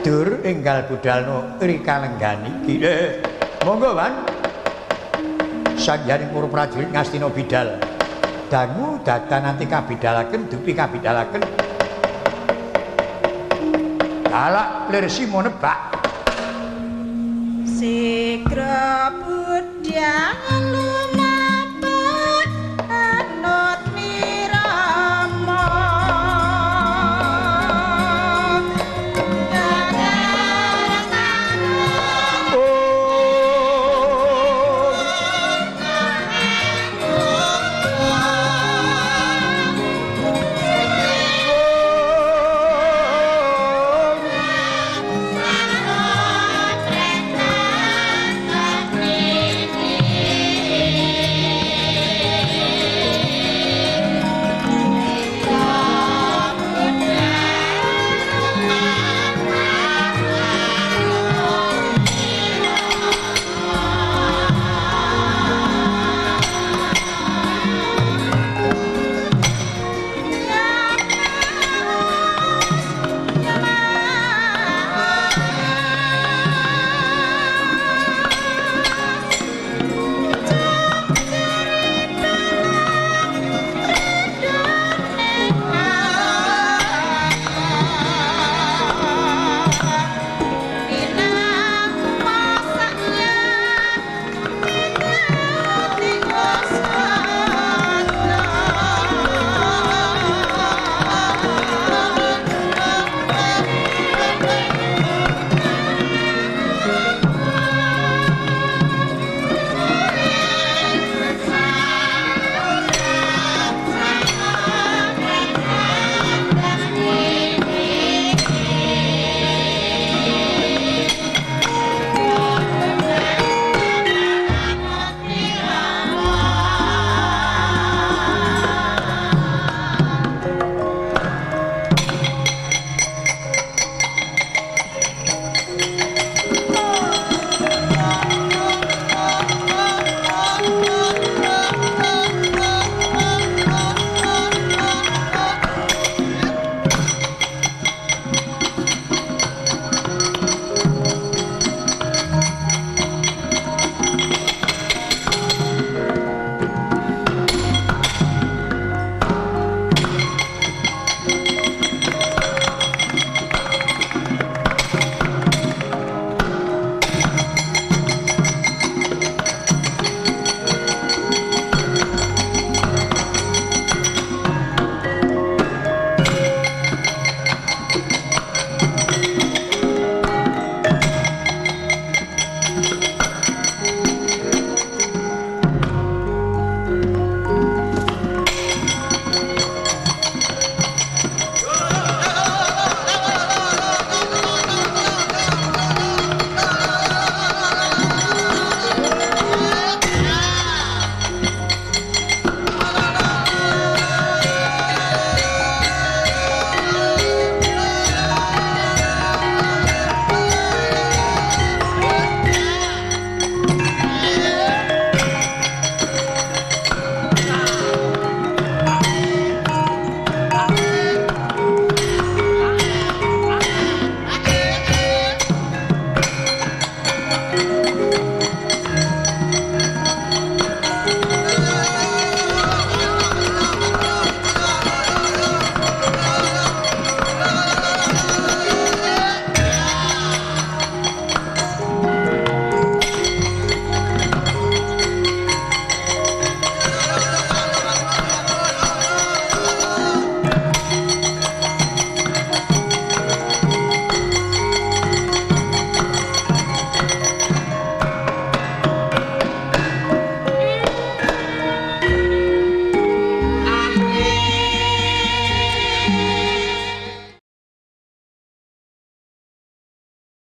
Dur enggal budalno rika lenggani iki. Monggo, Wan. Sangyaning para prajurit Ngastina bidal. Dangu datan nanti kabidalaken dupi kabidalaken. Galak lir simo nebak. Sigra budhang.